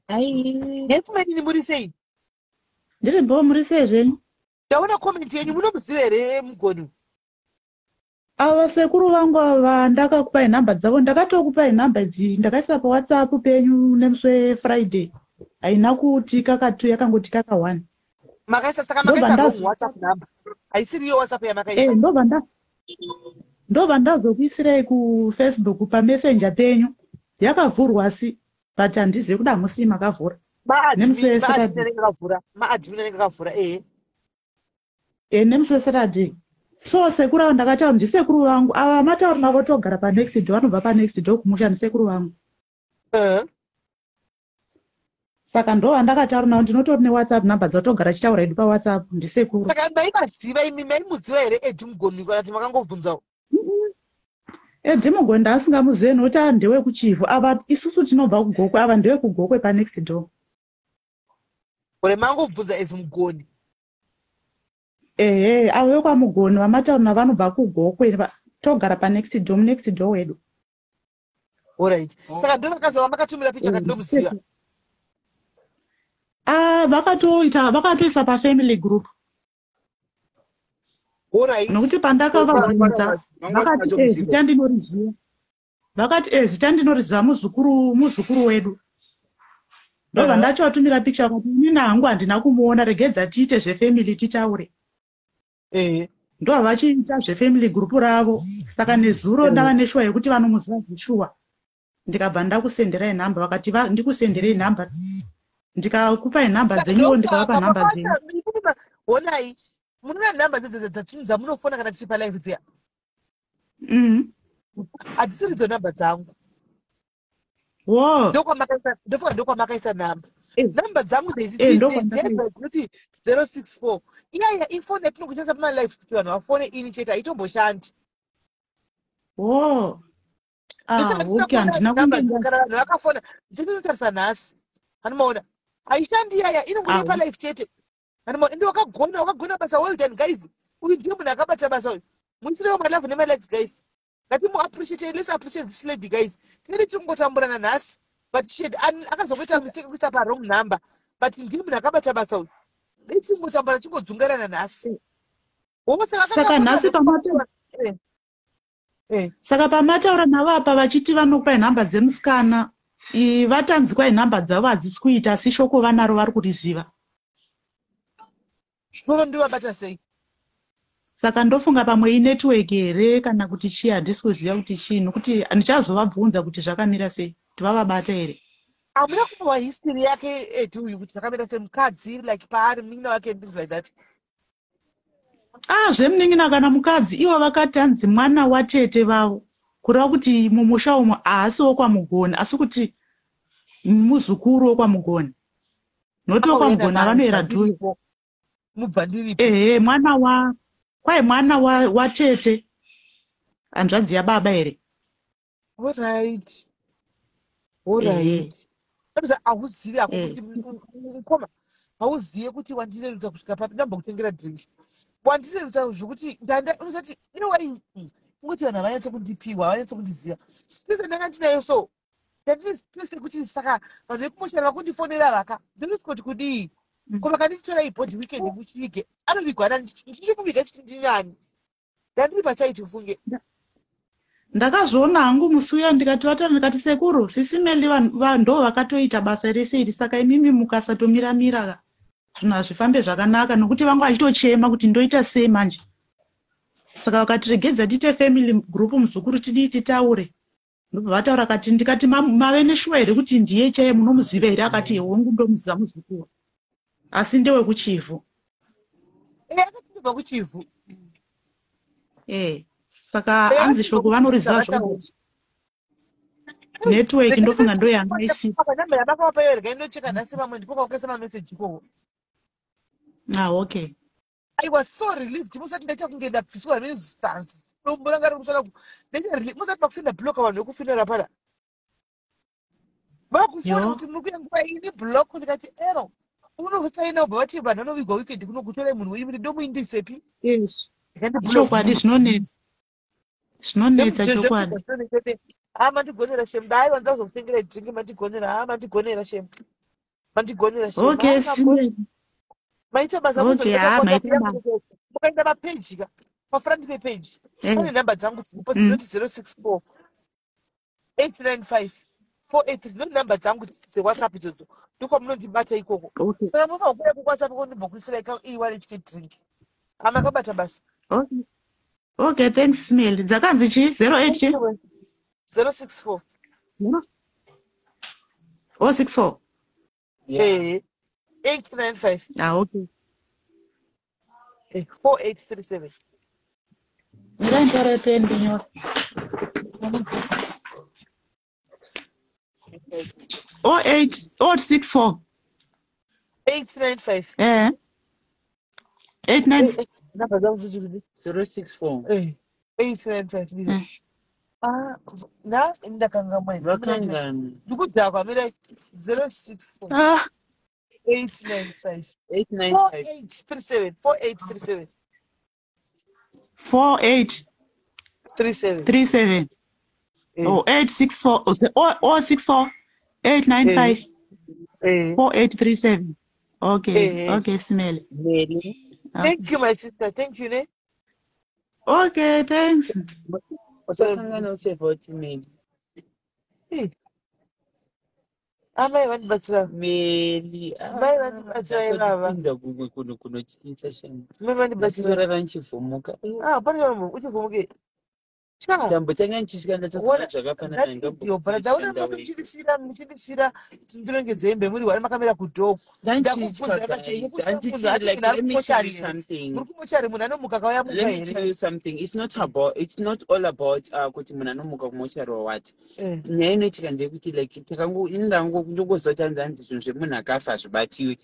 Ai. Yes, mainini muri sei? Ndiri bho muri sei zvenyu? Ndaona comment yenyu, munomuziva here Mugoni? Ava sekuru vangu ava ndakakupai nhamba dzavo, ndakatokupai nhamba idzi, ndakaisa paWhatsApp penyu nemusi weFriday. Haina kuti kaka 2, yakangoti kaka 1. Makaisa, saka Ndobva makaisa wrong ndazo WhatsApp number, haisiriyo WhatsApp yamakaisa. Ndobva ndazokuisirai kuFacebook paMessenger penyu, yakavhurwa asi, but handizivi kuda hamusii makavhura nemusi maadmin maadmin weSaturday. Anenge akavhura, maadmin anenge akavhura, ehe. Nemusi weSaturday. So sekuru avo ndakataura, ndisekuru vangu ava mataura navo, togara panext door, vanobva panext door kumusha, ndisekuru vangu. Saka ndo vandakataura navo, ndinotori neWhatsApp number dzatogara chitaura hedu paWhatsApp, ndisekuru. Saka maivaziva imi? Maimuziva here Edi Mugoni, kana kuti makangobvunzawo? Edi Mugoni ndaasingamuzive, nokuti ava ndewekuChivhu ava, isusu tinobva kuGokwe, ava ndewekuGokwe panext door. Ore mangobvunza as Mugoni? Ehe, avo vekwaMugoni vamataura navo vanobva kuGokwe, togara panext door, munext door wedu. Alright, saka ndo vakazova makatumira picha kati ndomuziva? Ah, vakatoita, vakatoisa pafamily group. Nokuti pandakavabvunza vakati e zita ndinoriziva, vakati e zita ndinoriziva, muzukuru, muzukuru wedu. Ndobva ndachivatumira picture, vakati inini hangu handina kumuona, regedza tiite zvefamily titaure. Ndobva vachiita zvefamily group ravo. Saka nezuro ndava neshuwa yekuti vanomuziva zveshuwa, ndikabva ndakusenderai nhamba, vakati ndikusenderei nhamba, ndikakupai nhamba Saka dzenyuwo, ndikavapa ndosaka nhamba dzenyu. Honai, munoona nhamba dzamunofona kana tichi palive dziya? Hadzisiridzo nhamba dzangu. Wo. Ndofunga ndokwamakaisa nhamba. Nhamba dzangu Ndokwandakaisa. Dziya dzinoti 064 iyaya, ifoni yatinongoshandisa pamalive kuti vanhu vafone ini chete, haitomboshandi. Wo, ah. Ndosaka tisina Okay. kuona Handina nhamba kunge kana vanhu vakafona dzinotarisa nhasi, anomaona haishandi iyaya, inongori palive chete, anomaona. Ende wakagona, wakagona basa, well done guys. Uyu ndiye munhu akabata basa uyu, muisirewo malove nemalikes guys, ngatimuappreciate, let's appreciate this lady guys. Tinenge tiri kungotamburana nhasi, but she had akazongoita mistake kuisa pawrong number, but ndiye munhu akabata basa uyu. Dai tiri kungotambura tichingodzungairana nhasi. Wo, saka Saka nhasi pamata saka pamataura navo apa vachiti vanokupai nhamba dzemusikana, vatanzikwai nhamba dzavo hadzisi kuita, asi shoko vanaro, vari kuriziva. Shoko ndovabata sei? Saka ndofunga pamwe inetwork here kana kuti chii, handisi kuziva kuti chii, nokuti ndichazovabvunza kuti zvakamira sei, kuti vavabata here. Hamuna kupiwa history yake Edi uyu, kuti zvakamira semukadzi, like paari munin'ina wake and things like that? Ah, zvemunin'ina kana mukadzi, ivo vakati hanzi mwana watete vavo, kureva kuti mumusha umo haasi wokwaMugoni, asi kuti muzukuru wokwaMugoni, noti wokwaMugoni avanoera dhuyo. Ndiripo, mubva ndiripo. Ehe, mwana wa kwai mwana watete, hanzvadzi yababa here. Alright. Anoza hauzivi hako kuti mukoma, hauzive kuti wandirerutsa kusvika papi. Ndambokutengera drink, wandirerutsa zvokuti ndanda unosati inowai kungoti vanhu havanyatso kundipiwa, havanyatso kundiziva. Stress ndanga ndinayo, so ndandine stress yekuti saka vanhu vekumoshara vakundifonera, vaka ndinoti kuti kudii ko, vakanditorai body weekend muchivige, anovigwa nani? Ndichitomuviga chiti ndinani? Ndandiri pachaiti ufunge. Ndakazviona hangu musi uya, ndikati vatana, ndikati sekuru Sisimeli ndo vakatoita basa rese iri, saka imimi mukasatomiramira ka, zvinhu hazvifambe zvakanaka, nokuti vanga vachitochema kuti ndoita sei manje. Saka vakati regedza tiite family group, muzukuru, tidii titaure. Ndobva vataura kati, ndikati mave neshuwa here kuti ndiye chaiye, munomuziva here? Akati hongu, ndomuziva muzukuru, asi ndewekuChivhu. Akati ndobva kuChivhu. Saka hanzi shoko vanoriziva zvokuti network ndofunga ndo yanga isipo. Namba yabakavapa iyo, regai ndocheka nhasi, vamwe ndiko kwakuisa mameseji ikoko. Ah, okay. I was so relieved, musati ndaita kunge ndabviswa dombo ranga riri kumusana. Ndaita relief, musati makusenda block vanhu vekufuneral pana vakufona Yo. kuti muri kuya nguva ini block, ndikati ero unosaina, ubva vati vanhu vanovigwa weekend kuno, kutorai munhu weimuri ndomuindisepi? Yes, chokwadi zvinonetsa, zvinonetsa chokwadi. Ha, mandigonera shem, daiwandazokutengerai drink, mandigonera. Ha, mandigonera shem, mandigonera shem. Okay. Ah, Simeli. Maita basa. Okay, Kuzondibata ah, maita kuWhatsApp yangu. basa. Mukaenda papeji ka, pafront pepeji pane nhamba dzangu dziripo dzinoti 064 895 483. Ndo nhamba dzangu dzeWhatsApp idzodzo, ndokwamunondibata ikoko. Okay. Saka munofanira kuuya kuWhatsApp kondimbokuisirai e-wallet kedrink. Amakabata basa. Okay. Okay, thanks Mel. Dzakanzi chi 08 chi? 064. 064. Ehe, 895. Ah, okay. 4837. Mirai nditore pen ndinyore. 08 064. 895. 89. Nhamba dzangu dzichikuti 064. 895 ndizvo. Ah, na ndakangamwa. Vakangana. Ndikudhakwa, mirai. 064 Ah, 895 895. 4837, 4837. 48 37. 37. Oh, 864 oh, oh, 064 895 4837. Okay. Okay, Smele. Meli. Thank you, my sister, thank you ne. Okay, thanks. Usakangana usevha kuti Meli. Amai vandibatsira. Meli. Mai vandibatsira ivava. Pinda kumwe kuno kunotyisa shani. Mai vandibatsira. Ndasitorara ndichivhumuka. Ah, pane vamwe uchivhumuke cha. Ndambotanga ndichitya, ndatozoona zvakafanana. That is your brother. Una mose muchindisira, muchindisira ndinongedze hembe muri wari makamira kudhoo. Ndachitya, guys. Handiti, like, let me tell you something. Muri kumochari, munhu anomuka akauya muka Let me tell here? you something. It's not all about kuti munhu anomuka kumochari or what. Nyaya inoitika ndeyekuti like takango ini ndango ndongoziva kuti hanzi hanzi zvinhu zvemunhu akafa hazvibatiwi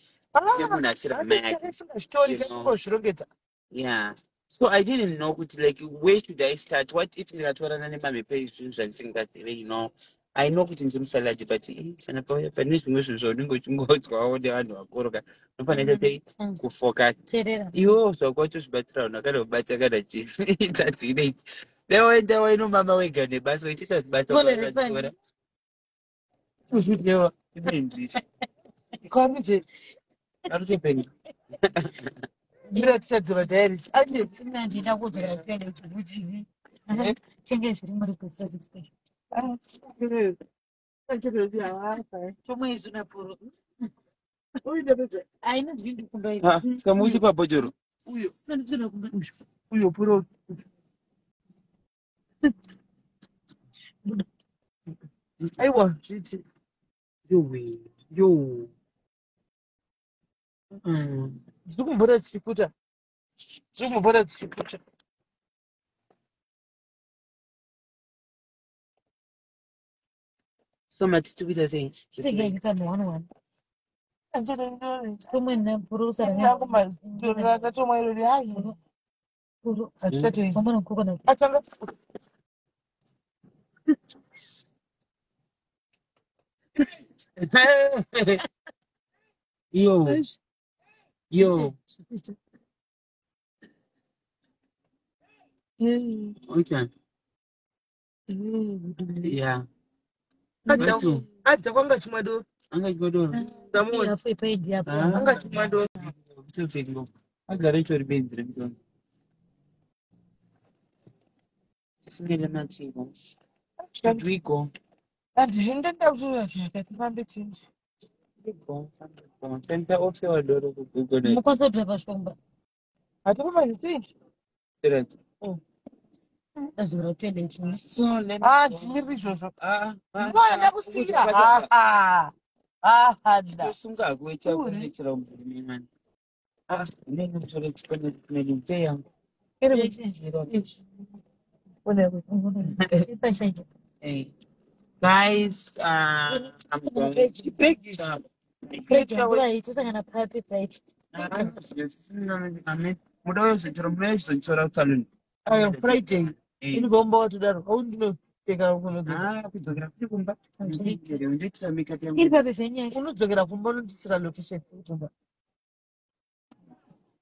nemunhu asiri hama yake. Tisingazvitori. You know. Takangozvirongedza. Yeah, so I didn't know kuti like where should I start. What if ndikatorana nemamhepo ezvinhu zvandisingazive? You know, I know kuti ndiri musaladi, but kana pauya pane zvimwe zvinhu zvaunenge uchingodzwawo nevanhu vakuru ka, unofanira sei kufocus. Teerera. Iwo zvako watozvibatira vanhu vakada kubata kana chii tadzirei dai waenda wainomama wega nebasa uchiita zvibata. Pole refani. Kuzvidewa ibenzi. Kwamije. Arikutopenga. Mira, tichadzima diaries anje. Ndida kudzora kuenda kuti tenge zviri muri kustraffic station. Tomwe izvo napuro. Aina zvindi kumba izvi. Saka mukuti pabhojoro. Uyo. Ndinotsvina kumba. Uyo puro. Aiwa, zviti. Yowe yo. Dziri kumbora dzichiputa, dziri kumbora dzichiputa. So matiti kuita sei? Chitenge kanhu one one. Tomwe napuro usara. Ndatomwa irori hai. Puro. Hazvitatei. Wambona coconut. Atanga. Yo yo. Okay, yeah. Vatu. Adza kwanga chimwa doro. Anga chimwa doro. Ndamuona. Apo ipaidi apo. Anga chimwa doro. Kutopenga. Agara itori benzi remutongo. Tisimele matsiko. Should we go? Andi ndenda kuti tifambe tindi. Go, go. Tenda ofewa doro kuGoogle. Mukwanisa kudhiraivha shomba. Hatikufambi. Right. Azora toilet. So let me Ah, go. ndimiriri izvozvo. Ah, ah, Mwana ah, ndakusiya. ukuzvibata- Ha ha ha nda. Tosunga kuita kuitira murume mani. Ah, ndinenge mutore chikone kumene mpe yangu. Hey. Guys, I'm going. Chibhegi. Tosangana papi right. Muda wezvichoro, muda wezvichoro kusaluni. Ayo Friday. Eh. Inigomba watodaro. Au ndinopfeka kunodzokera. Ah, kudzokera kuri kumba. Ndoitira makeup yangu. Iri papi zvenyasha. Unodzokera kumba unondisira location kumba.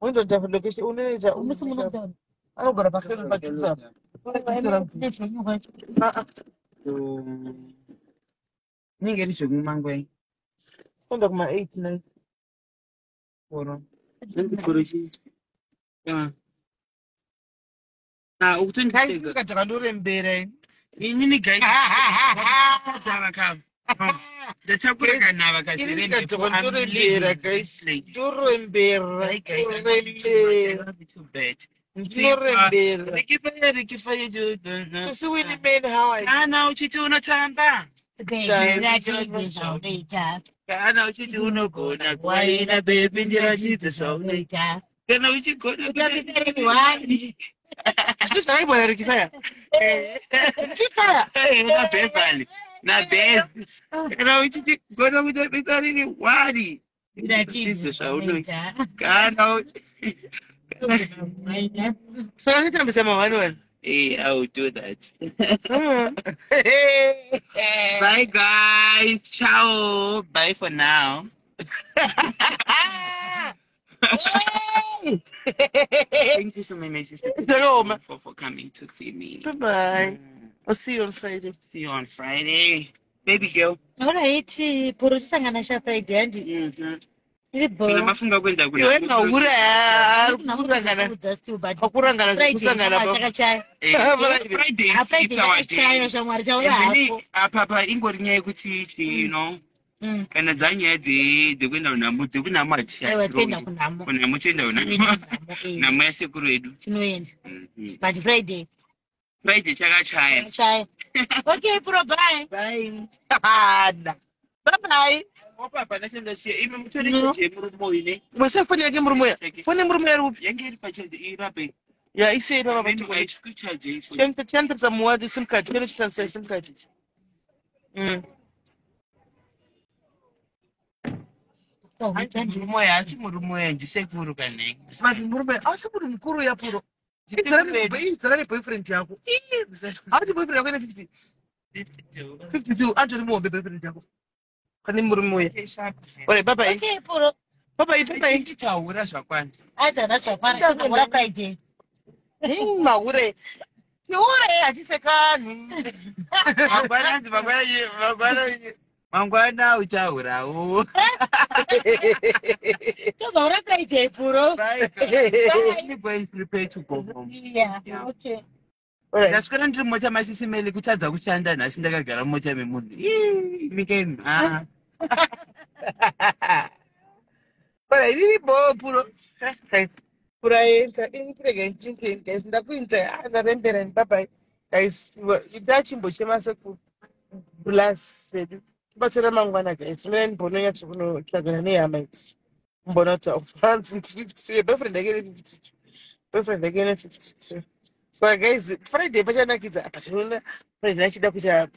Unoita location unoita. Musi muno. Anogara pakelo pachusa. Ah ah. Inenge iri zvekumangwai. Kuenda kuma 8 9. Oro. Hanzi puro chii? Ah. Ah, Guys, ukutondiseka. ndikadhaka ndorembera ini. Inini guys, ndakatara ka. Ndatakura kanhava Ini kazere ndikadhaka mhepo. I'm ndorembera, leaving guys. this lady. Ndorembera, Hi guys, I love you too much. I ndorembera. love you too bad. Ndinorembera. Rikifaya, rikifaya, Sisi Winnie Man, how are you? Kana uchiti unotamba. Ndiratidze zvaunoita. Kana uchiti unogona kuwaina baby, ndiratidze zvaunoita. Kana uchigona Kutambisa rewani. Ndizvo zvakaibona Rikifaya. Rikifaya. naBeverly naBezi. Kana uchiti gona kutambisa riri wani, Ndiratidze ndiratidze zvaunoita. zvaunoita. Kana Saka nditambisa mahwani wani. Hey, I will do that. Bye guys. Ciao. Bye for now. Thank you so much, my sister. Thank you Zvakaoma. for coming to see me. Bye bye. I'll see you on Friday. See you on Friday. Baby girl. Alright, puro tisangana sha Friday handi. Iri Kana bho. mafunga kuenda kuna Iwe ngaura kurangana. Kuudza still but Wakurangana Friday zvekusangana shamwari pa- chakachaya. Friday. Friday Ah, it's, Friday it's our chakachaya day. shamwari taura And then hako. apa pa ingori nyaya yekuti chi, you know, kana dzanyaya dzekuenda kunhamo, dzekunhamo Aiwa toenda kunhamo. kunhamo toenda Tinoenda kunhamo. kunhamo. Eh, Nhamo yasekuru edu. Tinoenda. But Friday Friday chakachaya. chakachaya. Okay, puro bye. Bye. Hana. Bye bye. Opa hapana chandasiya. Imi mutore No. cheche yemurume uyu ne. Mose foni yake murume uya. Cheke. Foni yemurume uya iri kupi? Yange iri pachaje irape. Ya isei papa Ameno pachokwadi. haisi kuchaje ifoni. Tiandirisa muwadi sim card. Kene chitransfer sim card. Hanzi murume uyu haasi murume uyu ndisekuru kanai. But murume asi muri mukuru ya puro. Ndisekuru edu. Idzara neboyfriend yako. Hauti boyfriend yako ine 50 52 antori muhombe boyfriend yako. Kane murume uya. Alright, bye bye. Okay, puro. Bye bye, bye bye. Nditaura zvakwana. Aita zvakwana tinohura Friday. Mahure. Chihure hachisekani. Mangwana hanzi mangwana mangwana mangwana uchaurawo. Tozohura Friday puro. Bye guys. Let me go and prepare to go home. Yeah, Yeah. okay. Alright. Ndaswera ndiri mumota masisimeli kutadza kushanda nhasi ndakagara mumota memunhu. Ii, Mikaimi. Ah. Alright, iri bo puro. Guys, puro aenda. Ini kurega ndinke guys. Ndakuinza ah ndarembera bye bye. Guys, ndachimbochema sekuru. Plus vedu. Tibatsira mangwana guys. Mina ndibononyatso kunotsvagana nehama idzi. Mbona kuti hanzi 52 boyfriend yake ine 52. Boyfriend yake ine 52. Saka guys, Friday pachanakidza apa tinoona Friday achida kuita